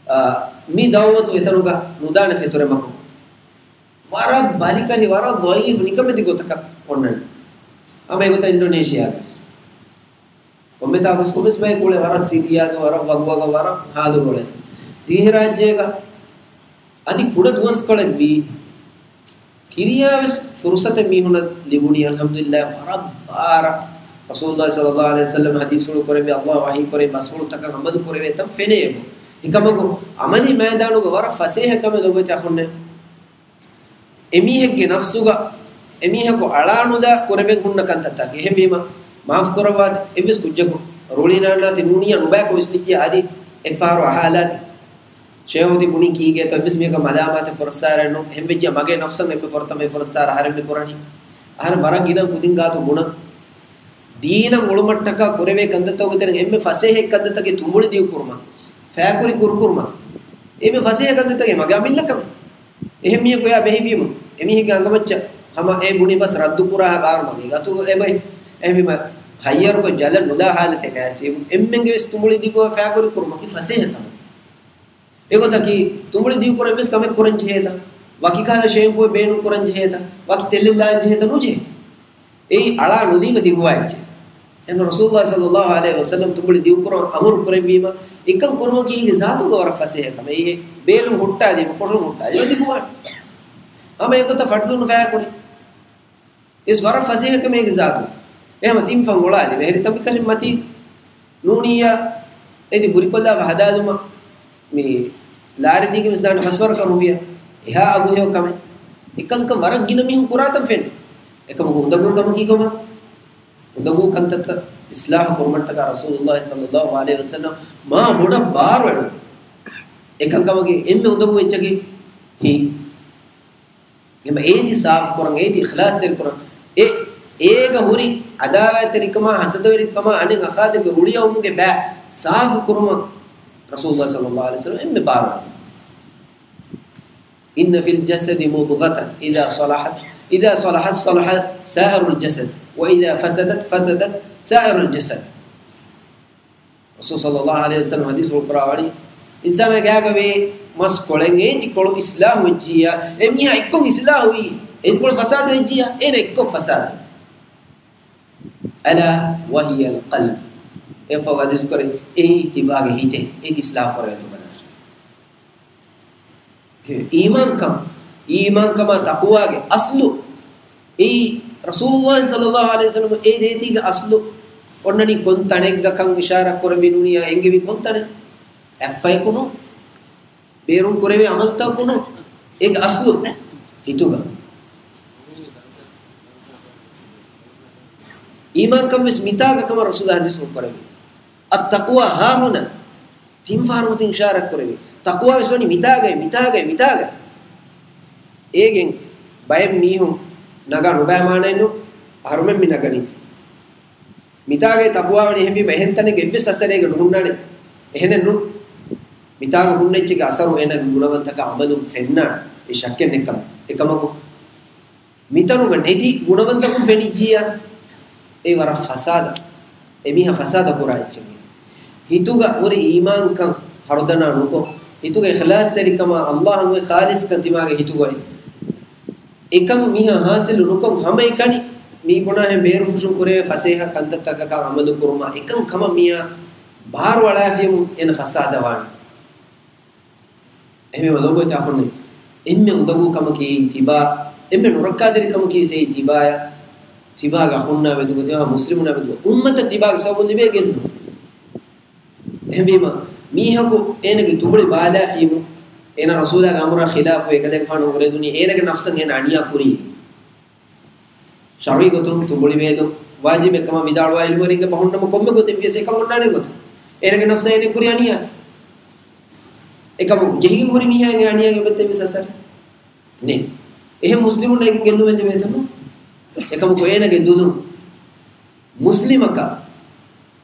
އާ، މި ދަޢުވަތު އެތަނުގަ ނުދާނެ ފެތުރެމަކު. ވަރަށް ބަލިކަށި، ވަރަށް ޟަޢީފު ނިކަމެތި ގޮތަކަށް އޮންނަނީ. ހަމަ އެގޮތަށް އިންޑޮނޭޝިޔާގައި ކޮންމެތާކުވެސް ކޮންމެސް ބަޔަކު އުޅޭ ވަރަށް ސިރިއްޔާދު، ވަރަށް ވަގުވަގަށް ވަރަށް ހާލުގަ އުޅޭ. ދިވެހިރާއްޖޭގަ އަދި ކުޑަ ދުވަސްކޮޅެއް ވީ. ކިރިޔާވެސް ފުރުޞަތެއް މީހުނަށް ލިބުނީ، އަލްޙަމްދުލިއްލާހް، ވަރަށް ބާރަށް ރަސޫލުﷲ ޞައްލަﷲ ޢަލައިހި ވަސައްލަމަ ޙަދީޘްފުޅު ކުރެއްވި، ﷲ ވަޙީ ކުރެއްވި ބަސްފުޅުތަކަށް ޢަމަލު ކުރެވޭ ތަން ފެނޭ އެބަ. އެކަމަކު، ޢަމަލީ މައިދާނުގަ ވަރަށް ފަސޭހަ ކަމެއް ލޮބުވެތި އަޚުންނޭ. އެމީހެއްގެ ނަފްސުގަ އެމީހަކު އަޅާނުލާ ކުރެވެން ހުންނަ ކަންތައްތަކެއް. އެހެންވީމަ، މާފު ކުރައްވާތި، އެއްވެސް ކުއްޖަކު ރުޅި ނާންނާތި ނޫނިއްޔާ ނުބަޔަކު ވިސްނިއްޖެ އަދި އެއްފަހަރު އަހާލާތި. ޝޭހު ތި ބުނީ ކީގޭތޯ؟ އެއްވެސް މީހަކަށް މަލާމާތެއް ފުރައްސާރައެއް ނޫން. އެހެންވެއްޖިއްޔާ މަގޭ ނަފްސަށް އެންމެ ފުރަތަމަ އެ ފުރައްސާރަ އަހަރެން މި ކުރަނީ. އަހަރެން ވަރަށް ގިނަ ކުދިން ގާތު ބުނަން. ދީނަށް އުޅުމަށްޓަކާ ކުރެވޭ ކަންތައްތަކުގެ ތެރެއިން އެންމެ ފަސޭހަ ކަންތައްތަކީ ތުނބުޅި ދިގު ކުރުމަކީ، ފަޔަކުރި ކުރު ކުރުމަކީ. އެންމެ ފަސޭހަ ކަންތައްތަކީ މަގޭ އަމިއްލަ ކަމެއް. އެހެން މީހަކު އެއާ ބެހިފީމު، އެމީހެއްގެ އަނގަމައްޗަށް ހަމަ އެ ބުނި ބަސް ރައްދު ކުރާ ބާރު މަގޭ ގާތުގަ އެބައި. އެހެންވީމަ، ހައްޔަރުކޮށް ޖަލަށް ނުލާ ހާލަތެއް ގާސީމު، އެންމެންގެ ވެސް ތުނބުޅި ދިގު ފަޔަކުރި ކުރުމަކީ ފަސޭހަ ކަމެއް. އެގޮތަކީ، ތުނބުޅި ދިގު ކުރަން ވެސް ކަމެއް ކުރަން ޖެހޭތަ؟ ވަކި ކަހަލަ ޝޭމްޕޫއެއް ބޭނުން ކުރަން ޖެހޭތަ؟ ވަކި ތެލެއް ލާން ޖެހޭތަ؟ ނުޖެހޭ. އެއީ އަޅާ ނުލީމަ ދިގުވާ އެއްޗެއް. އެހެން ރަސޫލުﷲ ޞައްލަﷲ ޢަލައިހި ވަސައްލަމަ ތުނބުޅި ދިގު ކުރަން އަމުރު ކުރެއްވީމަ، އެކަން ކުރުމަކީ އޭގެ ޒާތުގަ ވަރަށް ފަސޭހަ ކަމެއް. އެއީ ބޭލުން ހުއްޓާލީމަ، ކޮށުން ހުއްޓާލީމަ ދިގުވާނެ. ހަމަ އެގޮތަށް ފަޓްލުން ފަޔަކުރި. އެސް ވަރަށް ފަސޭހަ ކަމެއް އޭގެ ޒާތު. އެ ހަމަ ތިން ފަން އޮޅާލި ވެހެރި ތަނބިކަށި މަތީ ނޫނިއްޔާ އެދި ބުރިކޮށްލާފަ ހަދާލުމަށް މި ލާރި ދީގެން ވެސް ދާނެ ފަސްވަރަކަށް ރުފިޔާ. އެހާ އަގު ހެޔޮ ކަމެއް. އެކަންކަން ވަރަށް ގިނަ މީހުން ކުރާތަން ފެނޭ. އެކަމަކު އުނދަގޫ ކަމަކީ ކޮބާ؟ އުނދަގޫ ކަންތައްތައް އިޞްލާޙު ކުރުމަށްޓަކާ ރަސޫލުﷲ ޞައްލަﷲ ޢަލައިހި ވަސައްލަމަ މާ ބޮޑަށް ބާރު އެޅުނު. އެކަންކަމަކީ އެންމެ އުނދަގޫ އެއްޗަކީ ހިތް. އެމަ އޭތި ސާފު ކުރަން، އޭތި އިޚްލާޞްތެރި ކުރަން. އެ، އޭގަ ހުރި އަދާވާތްތެރިކަމާ، ހަސަދަވެރިކަމާ، އަނެއް އަޚާދެކެ ރުޅިއައުމުގެ ބައި ސާފު ކުރުމަށް ރަސޫލުﷲ ޞައްލަﷲ ޢަލައިހި ވަސައްލަމަ އެންމެ ބާރު އަޅު. إن في الجسد مضغة إذا صلحت، إذا صلحت صلح سائر الجسد، وإذا فسدت فسد سائر الجسد. ރަސޫލު ޞައްލަﷲ ޢަލައިހި ވަސައްލަމަ ޙަދީޘްފުޅު ކުރައްވަނީ، އިންސާނާ ގާގަ ވޭ މަސް ކޮޅެއް އޭތި ކޮޅު އިޞްލާޙު ވެއްޖިއްޔާ، އެ މީހާ އެއްކޮށް އިޞްލާޙު ވީ، އޭތި ކޮޅު ފަސާދަ ވެއްޖިއްޔާ، އޭނަ އެއްކޮށް ފަސާދަ. ألا وهي القلب. އެއަށްފަހު ޙަދީޘް ކުރޭ، އެއީ ތިބާގެ ހިތޭ، އޭތި އިޞްލާޙު ކުރެވޭތޯ ބަލާށޭ. އީމާންކަން، އީމާންކަމާ ތަޤްވާގެ އަޞްލު. އެއީ ރަސޫލުﷲ ޞައްލަﷲ ޢަލައިހި ވަސައްލަމަ އެ ދޭތީގެ އަޞްލު. އޮންނަނީ ކޮން ތަނެއްގަ ކަން އިޝާރާތް ކުރެއްވި ނޫނިއްޔާ އެނގެވީ ކޮން ތަނެއް؟ އެއަށްފަހަކު ނޫން. ބޭރުން ކުރެވޭ ޢަމަލުތަކަކު ނޫން. އޭގެ އަޞްލު ހިތުގަ. އީމާންކަން ވެސް މިތާގަ ކަމަށް ރަސޫލާ ޙަދީޘްފުޅު ކުރެއްވި. التقوى هاهنا. ތިން ފަހަރު މަތިން އިޝާރާތް ކުރެވި. ތަޤްވާ ވެސް ވަނީ މިތާގައި، މިތާގައި، މިތާގައި. އޭގެން ބައެއް މީހުން ނަގާ ނުބައި މާނައެއް ނޫން، އަހަރުމެން މި ނަގަނީކީ. މިތާގައި ތަޤްވާ ވަނީ އެހެންވީމަ އެހެން ތަނެއްގެ އެއްވެސް އަސަރެއް އޭގަ ނުހުންނާނެ. އެހެނެއް ނޫން. މިތާގަ ހުންނަ އެއްޗެއްގެ އަސަރު އޭނާގެ ގުނަވަންތަކާ ޢަމަލުން ފެންނާނެ. އެ ޝައްކެއް ނެތްކަމަށް. އެކަމަކު މިތަނުގަ ނެތި ގުނަވަންތަކުން ފެނިއްޖިއްޔާ، އެ ވަރަށް ފަސާދަ. އެ މީހާ ފަސާދަ ކުރާ އެއްޗެއް. ހިތުގަ ހުރި އީމާންކަން ހަރުދަނާ ނުކޮށް، ހިތުގެ އިޚްލާޞްތެރިކަމާ، ﷲ އަށް އޮތް ޚާލިޞްކަން ތިމާގެ ހިތުގައި. އެކަން މީހާ ޙާޞިލު ނުކޮށް، ހަމައެކަނި މީ ބުނާހެން ބޭރުފުށުން ކުރެވޭ ފަސޭހަ ކަންތައްތަކަކާ ޢަމަލު ކުރުމާ، އެކަން ކަމަށް މީހާ ބާރު އަޅާފިޔަމު އޭނަ ފަސާދަވާނެ. އެހެންވީމަ ލޯބިވެތި އަޚުންނޭ، އެންމެ އުނދަގޫ ކަމަކީ ތިބާ، އެންމެ ނުރައްކާތެރި ކަމަކީ ވެސް އެއީ ތިބާޔަށް، ތިބާގެ އަޚުންނާ މެދުގަ، ތިބާ މުސްލިމުންނާ މެދުގަ، އުއްމަތަށް ތިބާގެ ސަބަބުން ލިބޭ ގެއްލުން. އެހެންވީމަ، މީހަކު އޭނަގެ ތުނބުޅި ބާލާފީމު، އޭނަ ރަސޫލާގެ އަމުރާ ޚިލާފު އެކަލޭގެފާނު އުރެދުނީ، އޭނަގެ ނަފްސަށް އޭނަ އަނިޔާ ކުރީ. ޝަރުޢީ ގޮތުން ތުނބުޅި ބޭލުން ވާޖިބެއްކަމަށް ވިދާޅުވާ ޢިލްމުވެރިންގެ ބަހުންނަމަ ކޮންމެ ގޮތެއް ވިޔަސް އެކަން އޮންނާނެ ގޮތެއް. އޭނަގެ ނަފްސަށް އޭނަ ކުރި އަނިޔާ. އެކަމަކު ޖެހިގެން ހުރި މީހާގެ އަނިޔާގެ އެއްވެސް އަސަރެއް ނެތް. އެހެން މުސްލިމުންނަށް އެކަން ގެއްލުމެއް ލިބޭތަނު. އެކަމަކު އޭނަގެ ދުލުން މުސްލިމަކަށް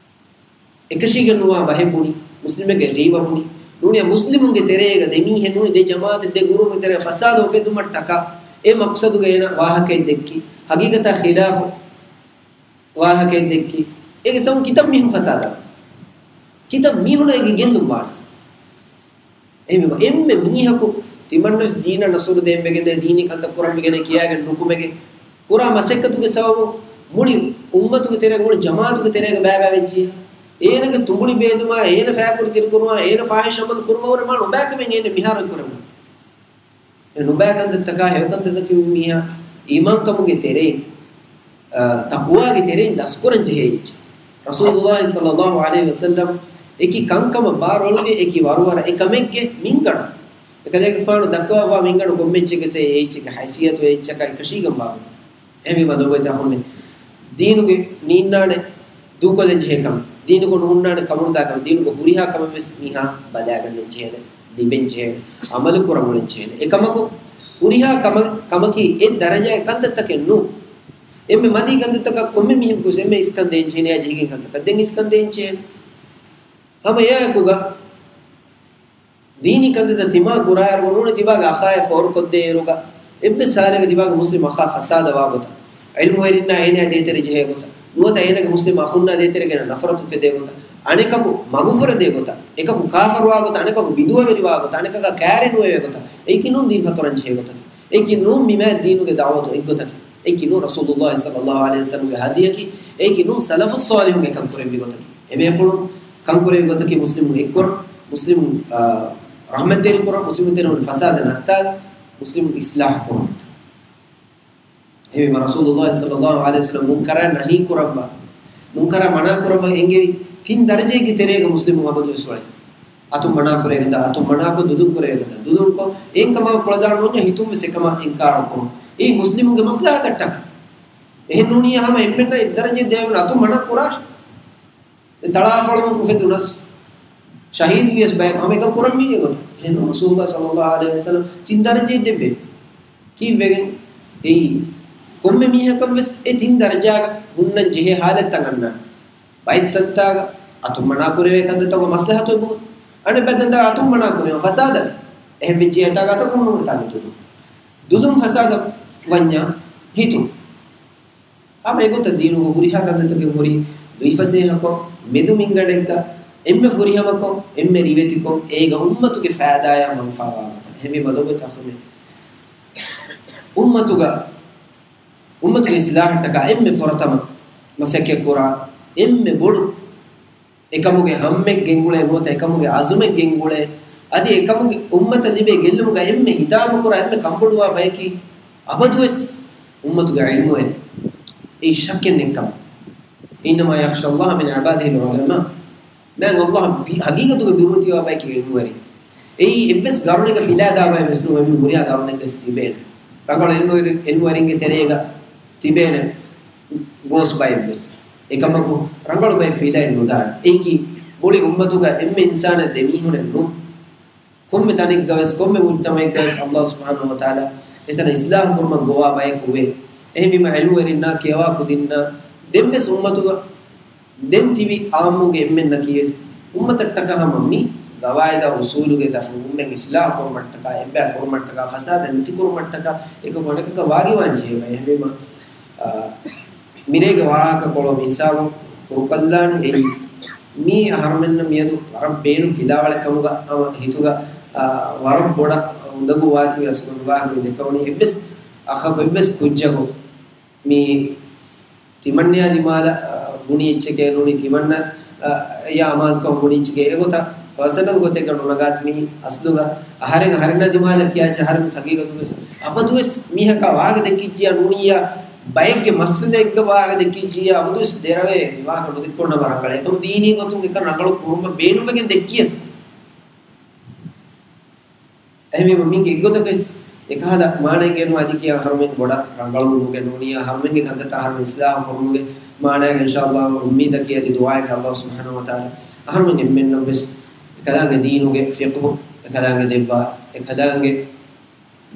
އެކަށީގެން ނުވާ ބަހެއް ބުނި، މުސްލިމެއްގެ ޣީބަ ބުނި، ނޫނީ މުސްލިމުންގެ ތެރޭގަ ދެ މީހެއް ނޫނީ ދެ ޖަމާޢަތެއް ދެ ގުރޫޕެއް ތެރޭ ފަސާދަ އުފެދުމަށްޓަކާ އެ މަޤްޞަދުގަ އޭނަ ވާހަކައެއް ދެއްކި، ޙަޤީޤަތާ ޚިލާފު ވާހަކައެއް ދެއްކި. އޭގެ ސަބަބުން ކިތައް މީހުން ފަސާދަ، ކިތައް މީހުންނަށް އޭގެ ގެއްލުން ވާނެ. އެހެންވީމަ، އެންމެ މީހަކު ތިމަންނަވެސް ދީނަށް ނަޞްރު ދޭން ވެގެންނޭ، ދީނީ ކަންތައް ކުރަން ވެގެންނޭ ކިޔާގެން ނުކުމެގެން ކުރާ މަސައްކަތުގެ ސަބަބުން މުޅި އުއްމަތުގެ ތެރޭގަ، މުޅި ޖަމާޢަތުގެ ތެރޭގަ ބައިބައި ވެއްޖިއްޔާ، އޭނަގެ ތުނބުޅި ބޭލުމާ، އޭނަ ފަޔަކުރި ތިރިކުރުމާ، އޭނަ ފާޙިޝް ޢަމަލު ކުރުމަށްވުރެ މާ ނުބައިކަމެއް އޭނަ މިހާރު ކުރެވުނު. އެ ނުބައި ކަންތައްތަކާ ހެޔޮ ކަންތައްތަކުން މީހާ އީމާންކަމުގެ ތެރެއިން ތަޤްވާގެ ތެރެއިން ދަސްކުރަން ޖެހޭ އެއްޗެއް. ރަސޫލުﷲ ޞައްލަﷲ ޢަލައިހި ވަސައްލަމް އެކި ކަންކަމަށް ބާރުއަޅުވި އެކި ވަރުވަރަށް އެކަމެއްގެ މިންގަނޑަށް އެކަލޭގެފާނު ދައްކަވާ މިންގަނޑު ކޮންމެ އެއްޗެއްގެ ސޭ އެއްޗެއްގެ ހައިސިއްޔަތު އެއްޗަކަށް އެކަށީގެން ވާގޮތް. އެހެންވީމަ ލޮބުވެތި އަޚުންނޭ، ދީނުގެ ނީންނާނެ ދޫކޮށްލަން ޖެހޭ ކަމެއް، ދީނުގަ ނުހުންނާނެ ކަމުނުދާ ކަމެއް، ދީނުގަ ހުރިހާ ކަމެއް ވެސް މީހާ ބަލާގަންނަން ޖެހޭނެ، ލިބެން ޖެހޭނެ، އަމަލު ކުރަން އުޅެން ޖެހޭނެ. އެކަމަކު ހުރިހާ ކަމަ-، ކަމަކީ އެ ދަރަޖައިގެ ކަންތައްތަކެއް ނޫން. އެންމެ މަތީ ކަންތައްތަކަށް ކޮންމެ މީހަކު ވެސް އެންމެ އިސްކަން ދޭން ޖެހޭނެ، އާ ޖެހިގެން ކަންތަކަށް ދެން އިސްކަން ދޭން ޖެހޭނެ. ހަމަ އެއާއެކުގަ ދީނީ ކަންތައްތައް ތިމާ ކުރާއިރު ނޫނީ ތިބާގެ އަޚާއެއް ފޯރުކޮށްދޭއިރުގަ އެއްވެސް ހާލެއްގަ ތިބާގެ މުސްލިމް އަޚާ ފަސާދަވާ ގޮތަށް، ޢިލްމުވެރިންނާ އޭނަޔާ ދޭތެރެ ޖެހޭ ގޮތަށް، ނުވަތަ އޭނަގެ މުސްލިމް އަޚުންނާ ދޭތެރެ ގެނަ ނަފްރަތު ފެދޭ ގޮތަށް، އަނެކަކު މަގުފުރެދޭ ގޮތަށް، އެކަކު ކާފަރުވާ ގޮތަށް، އަނެކަކު ބިދުޢަވެރިވާ ގޮތަށް، އަނެކަކަށް ކައިރިނުވެވޭ ގޮތަށް، އެއީކީ ނޫން ދީން ފަތުރަން ޖެހޭ ގޮތަކީ. އެއީކީ ނޫން މި މާތް ދީނުގެ ދަޢުވަތު އެއްގޮތަކީ. އެއީކީ ނޫން ރަސޫލުﷲ ޞައްލަﷲ ޢަލައިހި ވަސައްލަމްގެ ހަދީއަކީ. އެއީކީ ނޫން ސަލަފުއް ޞާލިޙުން އެކަން ކުރެއްވި ގޮތަކީ. އެބޭފުޅުން ކަންކުރެއްވި ގޮތަކީ މުސްލިމުން އެއްކުރަން، މުސްލިމުން، އާ، ރަޙްމަތްތެރިކުރަން، މުސްލިމުން ތެރެއިން ފަސާދަ ނައްތާލަން، މުސްލިމުން އިޞްލާޙު ކުރުމަށް. އެހެންވީމަ ރަސޫލުﷲ ޞައްލަﷲ ޢަލައިހި ވަސައްލަމް މުންކަރާތް ނަހީ ކުރައްވާ، މުންކަރާތް މަނާ ކުރައްވާ އެންގެވި ތިން ދަރަޖައެއްގެ ތެރޭގަ މުސްލިމުން އަބަދުވެސް އުޅޭ. އަތުން މަނާ ކުރޭ ގޮތަށް، އަތުން މަނާކޮށް ދުލުން ކުރޭ ގޮތަށް، ދުލުންކޮށް އެއިން ކަމަކަށް ކުޅަދާން ނޫންޏާ ހިތުން ވެސް އެކަމަށް އިންކާރު ކުރުން. އެއީ މުސްލިމުންގެ މަސްލަހަތަށްޓަކާ. އެހެން ނޫނިއްޔާ ހަމަ އެންމެންނަށް އެއްދަރަޖައެއް ދޭން އަތުން މަނާ ކުރާށޭ. ދެން ތަޅާފޮޅުން އުފެދުނަސް، ޝަހީދު ވިޔަސް ބައެއް ހަމަ އެކަން ކުރަންވީ އެގޮތަށް. އެހެން ނޫން ރަސޫލުﷲ ޞައްލަﷲ ޢަލައިހި ވަސައްލަމް ތިން ދަރަޖައެއް ދެއްވޭ. ކީއްވެގެން؟ އެއީ ކޮންމެ މީހަކަށް ވެސް އެ ތިން ދަރަޖާގަ ހުންނަން ޖެހޭ ހާލަތްތައް އަންނާނެ. ބައެއް ތަންތާގަ އަތުން މަނާ ކުރެވޭ ކަންތައްތަކުގަ މަސްލަހަތު އެބަހުރި. އަނެއް ބައެއް ތަންތާގަ އަތުން މަނާ ކުރެވޭ ފަސާދަ. އެހެން ވެއްޖެ އެތާގަ އަތަކުން ނޫން އެތާގެ ދުލުން. ދުލުން ފަސާދަ ވަންޏާ ހިތުން. ހަމަ އެގޮތަށް ދީނުގަ ހުރިހާ ކަންތައްތަކެއް ހުރީ ލުއިފަސޭހަކޮށް، މެދު މިންގަނޑެއްގަ އެންމެ ފުރިހަމަކޮށް، އެންމެ ރިވެތިކޮށް، އޭގަ އުއްމަތުގެ ފައިދާޔާ މަންފާވާ ގޮތަށް. އެހެންވީމަ ލޮބުވެތި އަޚުންނޭ، އުއްމަތުގަ، އުއްމަތުގެ އިޞްލާޙަށްޓަކާ އެންމެ ފުރަތަމަ މަސައްކަތްކުރާ، އެންމެ ބޮޑު އެކަމުގެ ހައްމެއް ގެންގުޅޭ ނުވަތަ އެކަމުގެ އަޒުމެއް ގެންގުޅޭ، އަދި އެކަމުގެ އުއްމަތަށް ލިބޭ ގެއްލުމުގަ އެންމެ ހިތާމަކުރާ އެންމެ ކަންބޮޑުވާ ބަޔަކީ އަބަދުވެސް އުއްމަތުގެ ޢިލްމުވެރިން. އެއީ ޝައްކެއް ނެތްކަމަށް. إنما يخشى الله من عباده العلماء. މާތް ﷲ އަށް ބި-، ހަގީގަތުގަ ބިރުވެތިވާ ބަޔަކީ ޢިލްމުވެރިން. އެއީ އެއްވެސް ގަރުނެއްގަ ފިލާ ދާ ބައެއް ވެސް ނޫން، އެމީހުން ހުރިހާ ގަރުނެއްގަ ވެސް ތިބޭނެ. ރަނގަޅު ޢިލްމުވެރި-، ޢިލްމުވެރިންގެ ތެރޭގަ ތިބޭނެ ގޯސް ބައެއް ވެސް. އެކަމަކު ރަނގަޅު ބައެއް ފިލައެއް ނުދާނެ. އެއީކީ މުޅި އުއްމަތުގަ އެންމެ އިންސާނެއް ދެމީހުނެއް ނޫން. ކޮންމެ ތަނެއްގަ ވެސް، ކޮންމެ މުޖްތަމަޢެއްގަ ވެސް ﷲ ސުބްޙާނަހޫ ވަތަޢާލާ އެތަނަށް އިޞްލާޙު ކުރުމަށް ގޮވާ ބަޔަކު ވޭ. އެހެންވީމަ ޢިލްމުވެރިންނާ ކިޔަވާ ކުދިންނާ ދެން ވެސް އުއްމަތުގަ ދެން ތިބި ޢާއްމުންގެ އެންމެންނަކީ ވެސް އުއްމަތަށްޓަކާ ހަމަ މި ގަވާއިދާ އުޞޫލުގެ ދަށުން އުއްމަތް އިޞްލާޙު ކުރުމަށްޓަކާ، އެއްބަޔަށް ކުރުމަށްޓަކާ، ފަސާދަ ނެތިކުރުމަށްޓަކާ އެކަކު އަނެކަކަށް ވާގިވާން ޖެހޭ ބައެއް. އެހެންވީމަ، އާ، މިރޭގެ ވާހަކަކޮޅު މި ހިސާބުން ކުރުކޮށްލާނީ އެއީ. މީ އަހަރުމެންނަށް މިއަދު ވަރަށް ބޭނުން ފިލާވަޅެއް ކަމުގަ ހަމަ ހިތުގަ، އާ، ވަރަށް ބޮޑަށް އުނދަގޫ ވާތީވެ އަސްލު މި ވާހަކަ މި ދެކެވުނީ. އެއްވެސް އަޚަކު އެއްވެސް ކުއްޖަކު މި ތިމަންނަޔާ ދިމާލަށް، އާ، ބުނި އެއްޗެކޭ ނޫނީ، ތިމަންނަ، އާ، އެޔާ އަމާޒުކޮށް ބުނި އެއްޗެކޭ. އެގޮތަށް ޕާސަނަލް ގޮތެއްގަ ނުނަގާތި. މީ އަސްލުގަ އަހަރެން އަހަރެންނާ ދިމާލަށް ކިޔާ އެއްޗެއް އަހަރެން ހަގީގަތުގަވެސް އަބަދުވެސް މީހަކާ ވާހަކަ ދެއްކިއްޖިޔާ ނޫނިއްޔާ، ބައެއްގެ މައްސަލައެއްގަ ވާހަކަ ދެއްކިއްޖިޔާ އަބަދުވެސް ދެރަވޭ މި ވާހަކަ ނުދެއްކުން ނަމަ ރަނގަޅޭ. އެކަމު ދީނީ ގޮތުން އެކަން ރަނގަޅު ކުރުމަށް ބޭނުންވެގެން ދެއްކިޔަސް. އެހެންވީމަ މީގެ އެއްގޮތަކަށް އެކަހަލަ މާނައެއް ގެނުވާ އަދި ކިޔާ އަހަރުމެން ބޮޑަށް ރަނގަޅުވުމުގެ ނޫނިއްޔާ، އަހަރުމެންގެ ކަންތައްތައް އަހަރުމެން އިޞްލާޙު ކުރުމުގެ މާނައިގަ އިންޝާﷲ އުއްމީދަކީ އަދި ދުޢާއަކީ ﷲ ސުބްޙާނަހޫ ވަތަޢާލާ އަހަރުމެން އެންމެންނަށްވެސް އެކަލާނގެ ދީނުގެ ފިޤްހު، އެކަލާނގެ ދެއްވާ، އެކަލާނގެ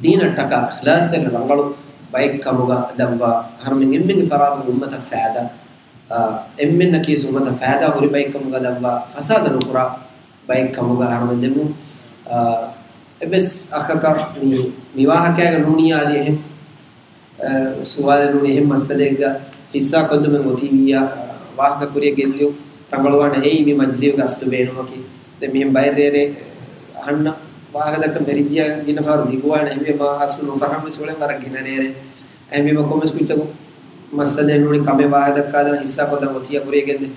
ދީނަށްޓަކާ އިޚްލާޞްތެރި ރަނގަޅު ބައެއް ކަމުގަ ލައްވާ، އަހަރުމެން އެންމެންގެ ފަރާތުން އުއްމަތަށް ފައިދާ، އާ، އެންމެންނަކީ އުއްމަތަށް ފައިދާ ހުރި ބައެއް ކަމުގަ ލައްވާ، ފަސާދަ ނުކުރާ ބައެއް ކަމުގަ އަހަރުމެން ލެއްވުން. އާ، އެއްވެސް އަޚަކަށް މި، މި ވާހަކައިގަ ނޫނިއްޔާ އަދި އެހެން، އާ، ސުވާލެއް ނޫނީ އެހެން މައްސަލައެއްގަ ހިއްސާ ކޮށްލުމެއް އޮތީ ވިއްޔާ، އާ، ވާހަކަ ކުރިއަށް ގެއްލިއުން ރަނގަޅުވާނެ. އެއީ މި މަޖިލީހުގެ އަސްލު ބޭނުމަކީ. ދެން މިހެން ބައެއް ރޭރޭ އަހަންނަށް ވާހަކަ ދައްކަން ފެރިއްޖިޔާ ގިނަ ފަހަރު ދިގުވާނެ. އެހެންވީމަ އަސްލު ނުފަހަރަން ވެސް އުޅެން ވަރަށް ގިނަ ރޭރެއް. އެހެންވީމަ ކޮންމެސް ކުއްޖަކު މައްސަލައެއް ނޫނީ ކަމެއް ވާހަކަ ދައްކާލަން ހިއްސާ ކޮށްލަން އޮތީ ކުރިއަށް ގެންދެން.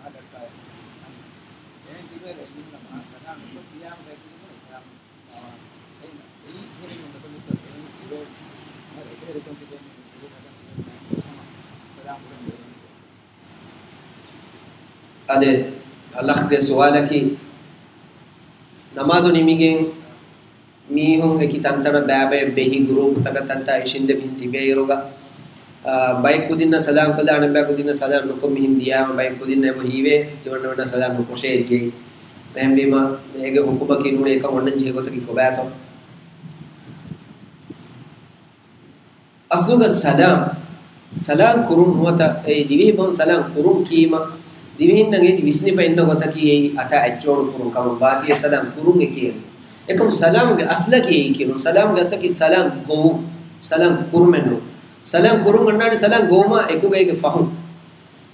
އާދެ، އަލަޚްގެ ސުވާލަކީ، ނަމާދު ނިމިގެން މީހުން އެކި ތަންތަނަށް ބައިބައި ބެހި ގުރޫޕުތަކަށް ތަންތާ އިށިންދެ މިހިން ތިބޭއިރުގަ، އާ، ބައެއް ކުދިންނަށް ސަލާން ކޮށްލާ އަނެއްބައި ކުދިންނަށް ސަލާން ނުކޮށް މިހިން ދިޔާމަ ބައެއް ކުދިންނަށް އެބަ ހީވޭ ތިމަންނަމެންނަށް ސަލާން ނުކޮށޭ ދިޔައީ. އެހެންވީމަ އޭގެ ހުކުމަކީ ނޫނީ އެކަން އޮންނަން ޖެހޭ ގޮތަކީ ކޮބާތޯ؟ އަސްލުގަ ސަލާމް، ސަލާން ކުރުން ނުވަތަ އެ ދިވެހި ބަހުން ސަލާން ކުރުން ކީމަ، ދިވެހިންނަށް އޭތި ވިސްނިފަ އިންނަ ގޮތަކީ އެއީ އަތާ އަތްޖޯޑު ކުރުން ކަމަށް ވާތީ ސަލާން ކުރުން އެ ކިޔަނީ. އެކަމު ސަލާމްގެ އަސްލަކީ އެއީކީ ނޫން. ސަލާމްގެ އަސްލަކީ ސަލާން ގޮވުން، ސަލާން ކުރުމެއް ނޫން. ސަލާން ކުރުން އަންނާނީ ސަލާން ގޮވުމާ އެކުގައިގެ ފަހުން.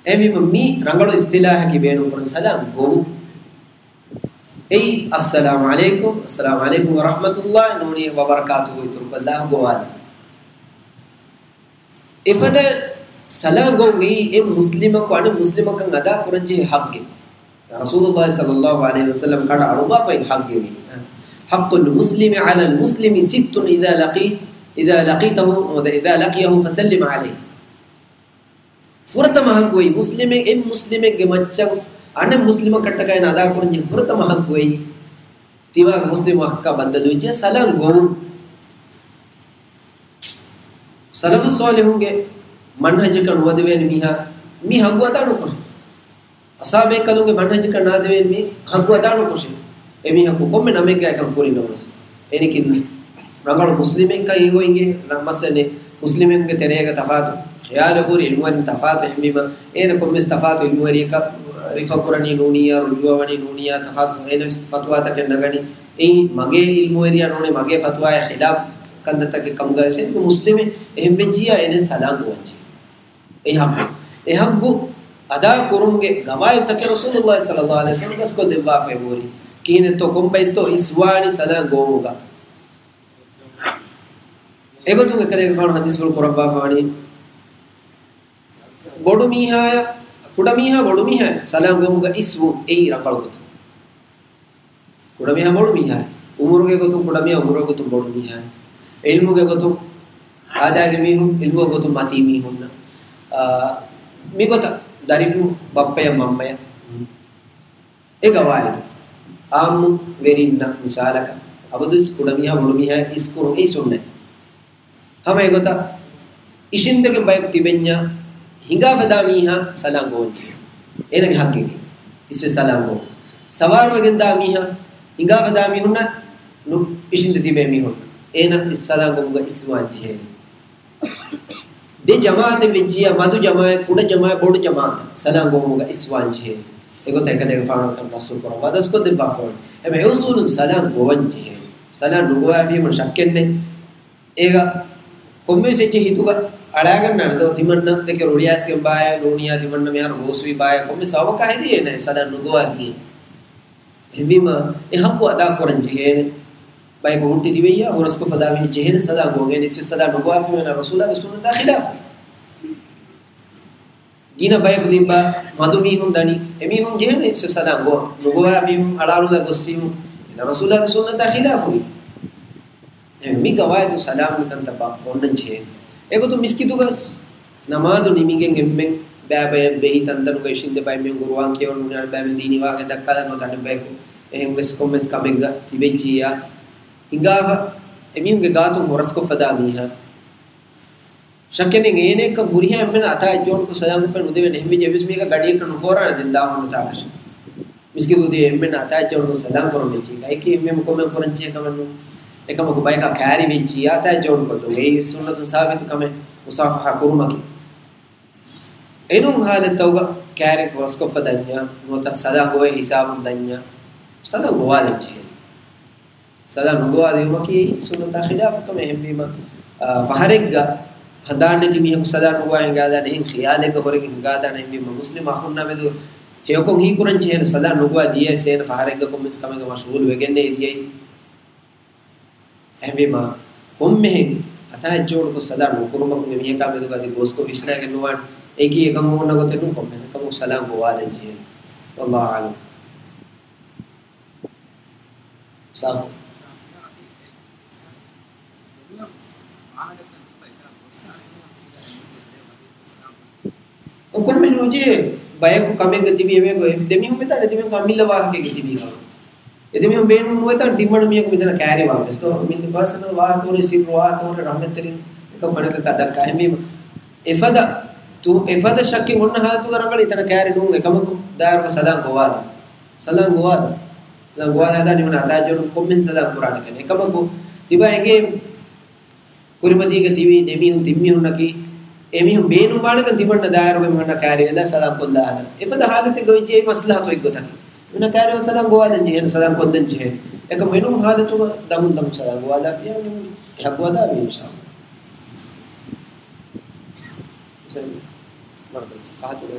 އެހެންވީމަ މި ރަނގަޅު އިސްތިލާހަކީ ބޭނުންކުރަން ސަލާމް ގޮވުން. އެއީ، އައްސަލާމު ޢަލައިކުމް، އައްސަލާމު ޢަލައިކުމް ވަރަޙްމަތުﷲ، ނޫނީ ވަބަރަކާތުހު އިތުރުކޮށްލާ ގޮވާލި. އެފަދަ ސަލާމް ގޮވުން އެއީ އެއް މުސްލިމަކު އަނެއް މުސްލިމަކަށް އަދާ ކުރަންޖެހޭ ޙައްޤެއް. ރަސޫލުﷲ ޞައްލަﷲ ޢަލައިހި ވަސައްލަމް ކަނޑައަޅުއްވާފައި ޙައްޤެއް. حق المسلم على المسلم ست إذا لقي، إذا لقيته، إذا لقيه فسلم عليه. ފުރަތަމަ ޙައްޤު އެއީ މުސްލިމެއް، އެއް މުސްލިމެއްގެ މައްޗަށް އަނެއް މުސްލިމަކަށްޓަކައި އަދާކުރަންޖެހޭ ފުރަތަމަ ޙައްޤު އެއީ، ތިމާގެ މުސްލިމް ޙައްޤާ ބައްދަލުވެއްޖެ ސަލާމް ގޮވުން. ސަލަފު ޞާލިޙުންގެ މަންހަޖަކަށް ނުވަދެވޭނެ މީހާ މި ޙައްޤު އަދާ ނުކުރޭ. އަޞްޙާބޭކަލުންގެ މަންހަޖަކަށް ނާދެވޭނެ މި ޙައްޤު އަދާ ނުކުށޭ. އެމީހަކު ކޮންމެ ނަމެއްގައި އެކަން ކުރި ނަމަވެސް، އޭނަކީ ރަނގަޅު މުސްލިމެއްކަން އިގޮ އިނގޭ، މައްސަލަ މުސްލިމެއްގެ ތެރޭގަ ތަފާތު، ޚިޔާލު ހުރި ޢިލްމުވެރިން ތަފާތު، އެހެންވީމަ އޭނަ ކޮންމެސް ތަފާތު ޢިލްމުވެރިޔަކަށް ރިފަ ކުރަނީ ނޫނިއްޔާ، ރުޖޫޢަވަނީ ނޫނިއްޔާ، ތަފާތު އޭނަ ވެސް ފަތުވާތަކެއް ނަގަނީ. އެއީ މަގޭ ޢިލްމުވެރިޔާ ނޫނޭ، މަގޭ ފަތުވާއާ ޚިލާފު ކަންތައްތަކެއް ކަމުގައި ވެސް އެންމެ މުސްލިމެއް އެހެންވެއްޖިއްޔާ އޭނަ ސަލާމް ގޮވަންޖެހޭ. އެ ޙައްޤު، އެ ޙައްޤު އަދާކުރުމުގެ ގަވާއިދުތަކެއް ރަސޫލުﷲ ޞައްލަﷲ ޢަލައިހި ވަސައްލަމް ދަސްކޮށްދެއްވާފައި ހުރި. ކިހިނެއްތޯ ކޮންބައެއްތޯ އިސްވާނީ ސަލާމް ގޮވުމުގަ. އެގޮތުން އެކަލޭގެފާނު ޙަދީޘްފުޅު ކުރައްވާފާނީ، ބޮޑު މީހާޔަށް، ކުޑަ މީހާ ބޮޑު މީހާ ސަލާމް ގޮވުމުގަ އިސްވުން އެއީ ރަނގަޅު ގޮތަށް. ކުޑަމީހާ ބޮޑުމީހާ، ޢުމުރުގެ ގޮތުން ކުޑަމީހާ ޢުމުރުގެ ގޮތުން ބޮޑުމީހާ، ޢިލްމުގެ ގޮތުން އާދައިގެ މީހުން، ޢިލްމުގެ ގޮތުން މަތީ މީހުންނަށް، އާ، މިގޮތަށް ދަރިފުޅު ބައްޕަޔަށް މަންމަޔަށް. އެ ގަވާއިދު ޢާއްމު ވެރިންނަށް މިސާލަކަށް، އަބަދުވެސް ކުޑަމީހާ ބޮޑުމީހާ އިސްކުރުން އެއީ ސުންނަތް. ހަމަ އެގޮތަށް އިށިންދެގެން ބަޔަކު ތިބެންޏާ ހިނގާފަދާ މީހާ ސަލާން ގޮވަންޖެހޭ. އޭނަގެ ޙައްޤެއް އިސްވެ ސަލާން ގޮވުން. ސަވާރުވެގެންދާ މީހާ ހިނގާފަދާ މީހުންނަށް ނު އިށިންދެ ތިބޭ މީހުން އޭނަ ސަލާން ގޮވުމުގަ އިސްވާން ޖެހޭނެ. ދެ ޖަމާޢަތެއް ވެއްޖިއްޔާ މަދު ޖަމާޢަތް، ކުޑަ ޖަމާޢަތް، ބޮޑު ޖަމާޢަތަށް ސަލާން ގޮވުމުގަ އިސްވާން ޖެހޭނެ. އެގޮތަށް އެކަލޭގެފާނު ނައްސު ކުރައްވާ ދަސްކޮށްދެއްވާފައި ވަނީ. އެމަ އެއުސޫލުން ސަލާން ގޮވަން ޖެހޭނެ. ސަލާން ނުގޮވާފީމަ ޝައްކެއްނެތް. އޭގަ ކޮންމެވެސް އެއްޗެއް ހިތުގަ އަޅާގަންނާނެ ދޯ، ތިމަންނަ ދެކެ ރުޅިއައިސްގެން ބާއޭ، ނޫނިއްޔާ ތިމަންނަ މިހާރު ގޯސްވީ ބާއޭ، ކޮންމެ ސަބަބަކާ ހެދިޔޭ ނައި ސަލާން ނުގޮވާ ދިޔޭ. އެހެންވީމަ އެ ޙައްޤު އަދާކުރަން ޖެހޭނެ. ބަޔަކު ހުއްޓި ތިބެއްޔާ ހުރަސްކޮށްފަދާ މީހެއް ޖެހޭނެ ސަލާން ގޮވަން. އެހެން އިސްވެ ސަލާން ނުގޮވާފައި ވަނީ ރަސޫލާގެ ސުންނަތާ ޚިލާފު. ގިނަ ބަޔަކު ތިއްބާ މަދު މީހުން ދަނީ، އެމީހުން ޖެހޭނެ އިސްވެ ސަލާން ގޮވަން. ނުގޮވާފީމު އަޅާނުލާ ގޮއްސީމު، އޭނަ ރަސޫލާގެ ސުންނަތާ ޚިލާފުވި. އެހެން މި ގަވާއިދު ސަލާމް މިކަންތައް ބަ-، އޮންނަން ޖެހޭނެ. އެގޮތުން މިސްކިތުގަ ވެސް ނަމާދު ނިމިގެން އެންމެން ބައިބައި ބެހި ތަންތަނުގަ އިށިންދެ ބައެއް މީހުން ޤުރުއާން ކިޔަވަން ނޫނީ އަނެއް ބައިމީހުން ދީނީ ވާހަކަ ދައްކާލަން ނުވަތަ އަނެއް ބަޔަކު އެހެން ވެސް ކޮންމެސް ކަމެއްގަ ތިބެއްޖިއްޔާ ހިނގާފަ އެމީހުންގެ ގާތުން ހުރަސްކޮށްފަދާ މީހާ. ޝައްކެއް ނެތް އޭނައަކަށް ހުރިހާ އެންމެން އަތާ އެއްޖޯޑުކޮށް ސަލާން ކޮށްފައި ނުދެވޭނެ. އެހެންވެއްޖެ އެއްވެސް މީހަކަށް ގަޑިއަކަށް ނުފޯރާނެ ދެން ދާމަންނުތާކަށެއް. މިސްކިތު ދިޔަ އެންމެން އަތާ އެއްޖޯޑުކޮށް ސަލާން ކުރަން ވެއްޖެ. އެކީ އެންމެން ކޮމެންޓް ކުރަން ޖެހޭ ކަމެއް ނޫން. އެކަމަކު ބަޔަކާ ކާރި ވެއްޖިއްޔާ އަތާ އެއްޖޯޑުކޮށްލުން. އެއީ ސުންނަތުން ސާބިތު ކަމެއް މުޞާފަޙާ ކުރުމަކީ. އެނޫން ހާލަތްތަކުގަ ކާރި ހުރަސްކޮށްފަ ދަންޏާ ނުވަތަ ސަލާން ގޮވޭ ހިސާބުން ދަންޏާ ސަލާން ގޮވާލަން ޖެހޭނެ. ސަލާން ނުގޮވާ ދިޔުމަކީ ސުންނަތާ ޚިލާފު ކަމެއް. އެހެންވީމަ، އާ، ފަހަރެއްގަ ހަނދާން ނެތި މީހަކު ސަލާން ނުގޮވާ ހިނގާދާނެ، އެހެން ޚިޔާލެއްގަ ހުރެގެން ހިނގާދާނެ. އެހެންވީމަ މުސްލިމް އަޚުންނާ މެދު ހެޔޮކޮށް ހީކުރަން ޖެހޭނެ ސަލާން ނުގޮވާ ދިޔައިސް އޭނަ ފަހަރެއްގަ ކޮންމެސް ކަމެއްގަ މަޝްޣޫލު ވެގެންނޭ ދިޔައީ. އެހެންވީމަ ކޮންމެހެން އަތާ އެއްޖޯޑުކޮށް ސަލާން ނުކުރުމަކުން އެމީހަކާ މެދުގަ އަދި ގޯސްކޮށް ވިސްނާގެން ނުވާނެ. އެއީކީ އެކަން އޮންނަ ގޮތެއް ނޫން. ކޮންމެހެން އެކަމަކު ސަލާން ގޮވާލަން ޖެހޭނެ. والله أعلم. ސާފު. ކޮންމެ ނޫން ޖެހޭ ބަޔަކު ކަމެއްގަ ތިބި އެމީހަކު ދެމީހުން ވެދާނެ ދެމީހުން އަމިއްލަ ވާހަކައެއްގަ ތިބީ ކަމަށް. އެދެމީހުން ބޭނުން ނުވެދާނެ ތިންވަނަ މީހަކު މިތަނަށް ކައިރިވާން ވެސް. ދޯ މި ޕާސަނަލް ވާހަކަ ހުރި ސިއްރު ވާހަކަ ހުރި ރަހްމަތްތެރިން އެކަ ކޮނެކަކާ ދައްކާ އެމީ އެފަދަ ތު-، އެފަދަ ޝައްކެއް އޮންނަ ހާލަތުގަ ރަނގަޅީ ތަނަށް ކައިރި ނޫން އެކަމަކު ދާއިރުގަ ސަލާން ގޮވާލަން. ސަލާން ގޮވާލަން. ސަލާން ގޮވާލާ ހަދާ ނިމުން ހަދާ ޖޯޑު ކޮންމެހެން ސަލާން ކުރާނެ ކަން. އެކަމަކު ތިބާ އެނގޭ ކުރިމަތީގަ ތިބި ދެމީހުން ތިންމީހުންނަކީ އެމީހުން ބޭނުންވާނެކަން ތިމަންނަ ދާއިރުގެ މީހުންނަށް ކައިރިވެލާ ސަލާން ކޮށްލާ ހަދަން. އެފަދަ ހާލަތެއްގަ އޮތްޖެ އެ މަސްލަހަތު އޮތް ގޮތަކީ. މީހުންނަށް ކައިރިވެ ސަލާން ގޮވާލަން ޖެހޭނެ، ސަލާން ކޮށްލަން ޖެހޭނެ. އެކަމު އެނޫން ހާލަތުގަ ދަމުން ދަމުން ސަލާން ގޮވާލާފިޔާ ނިމުނީ. އެ ހައްގު އަދާވީ އިންޝާﷲ. މަރު ބައްޗެ ފަހަތުގަ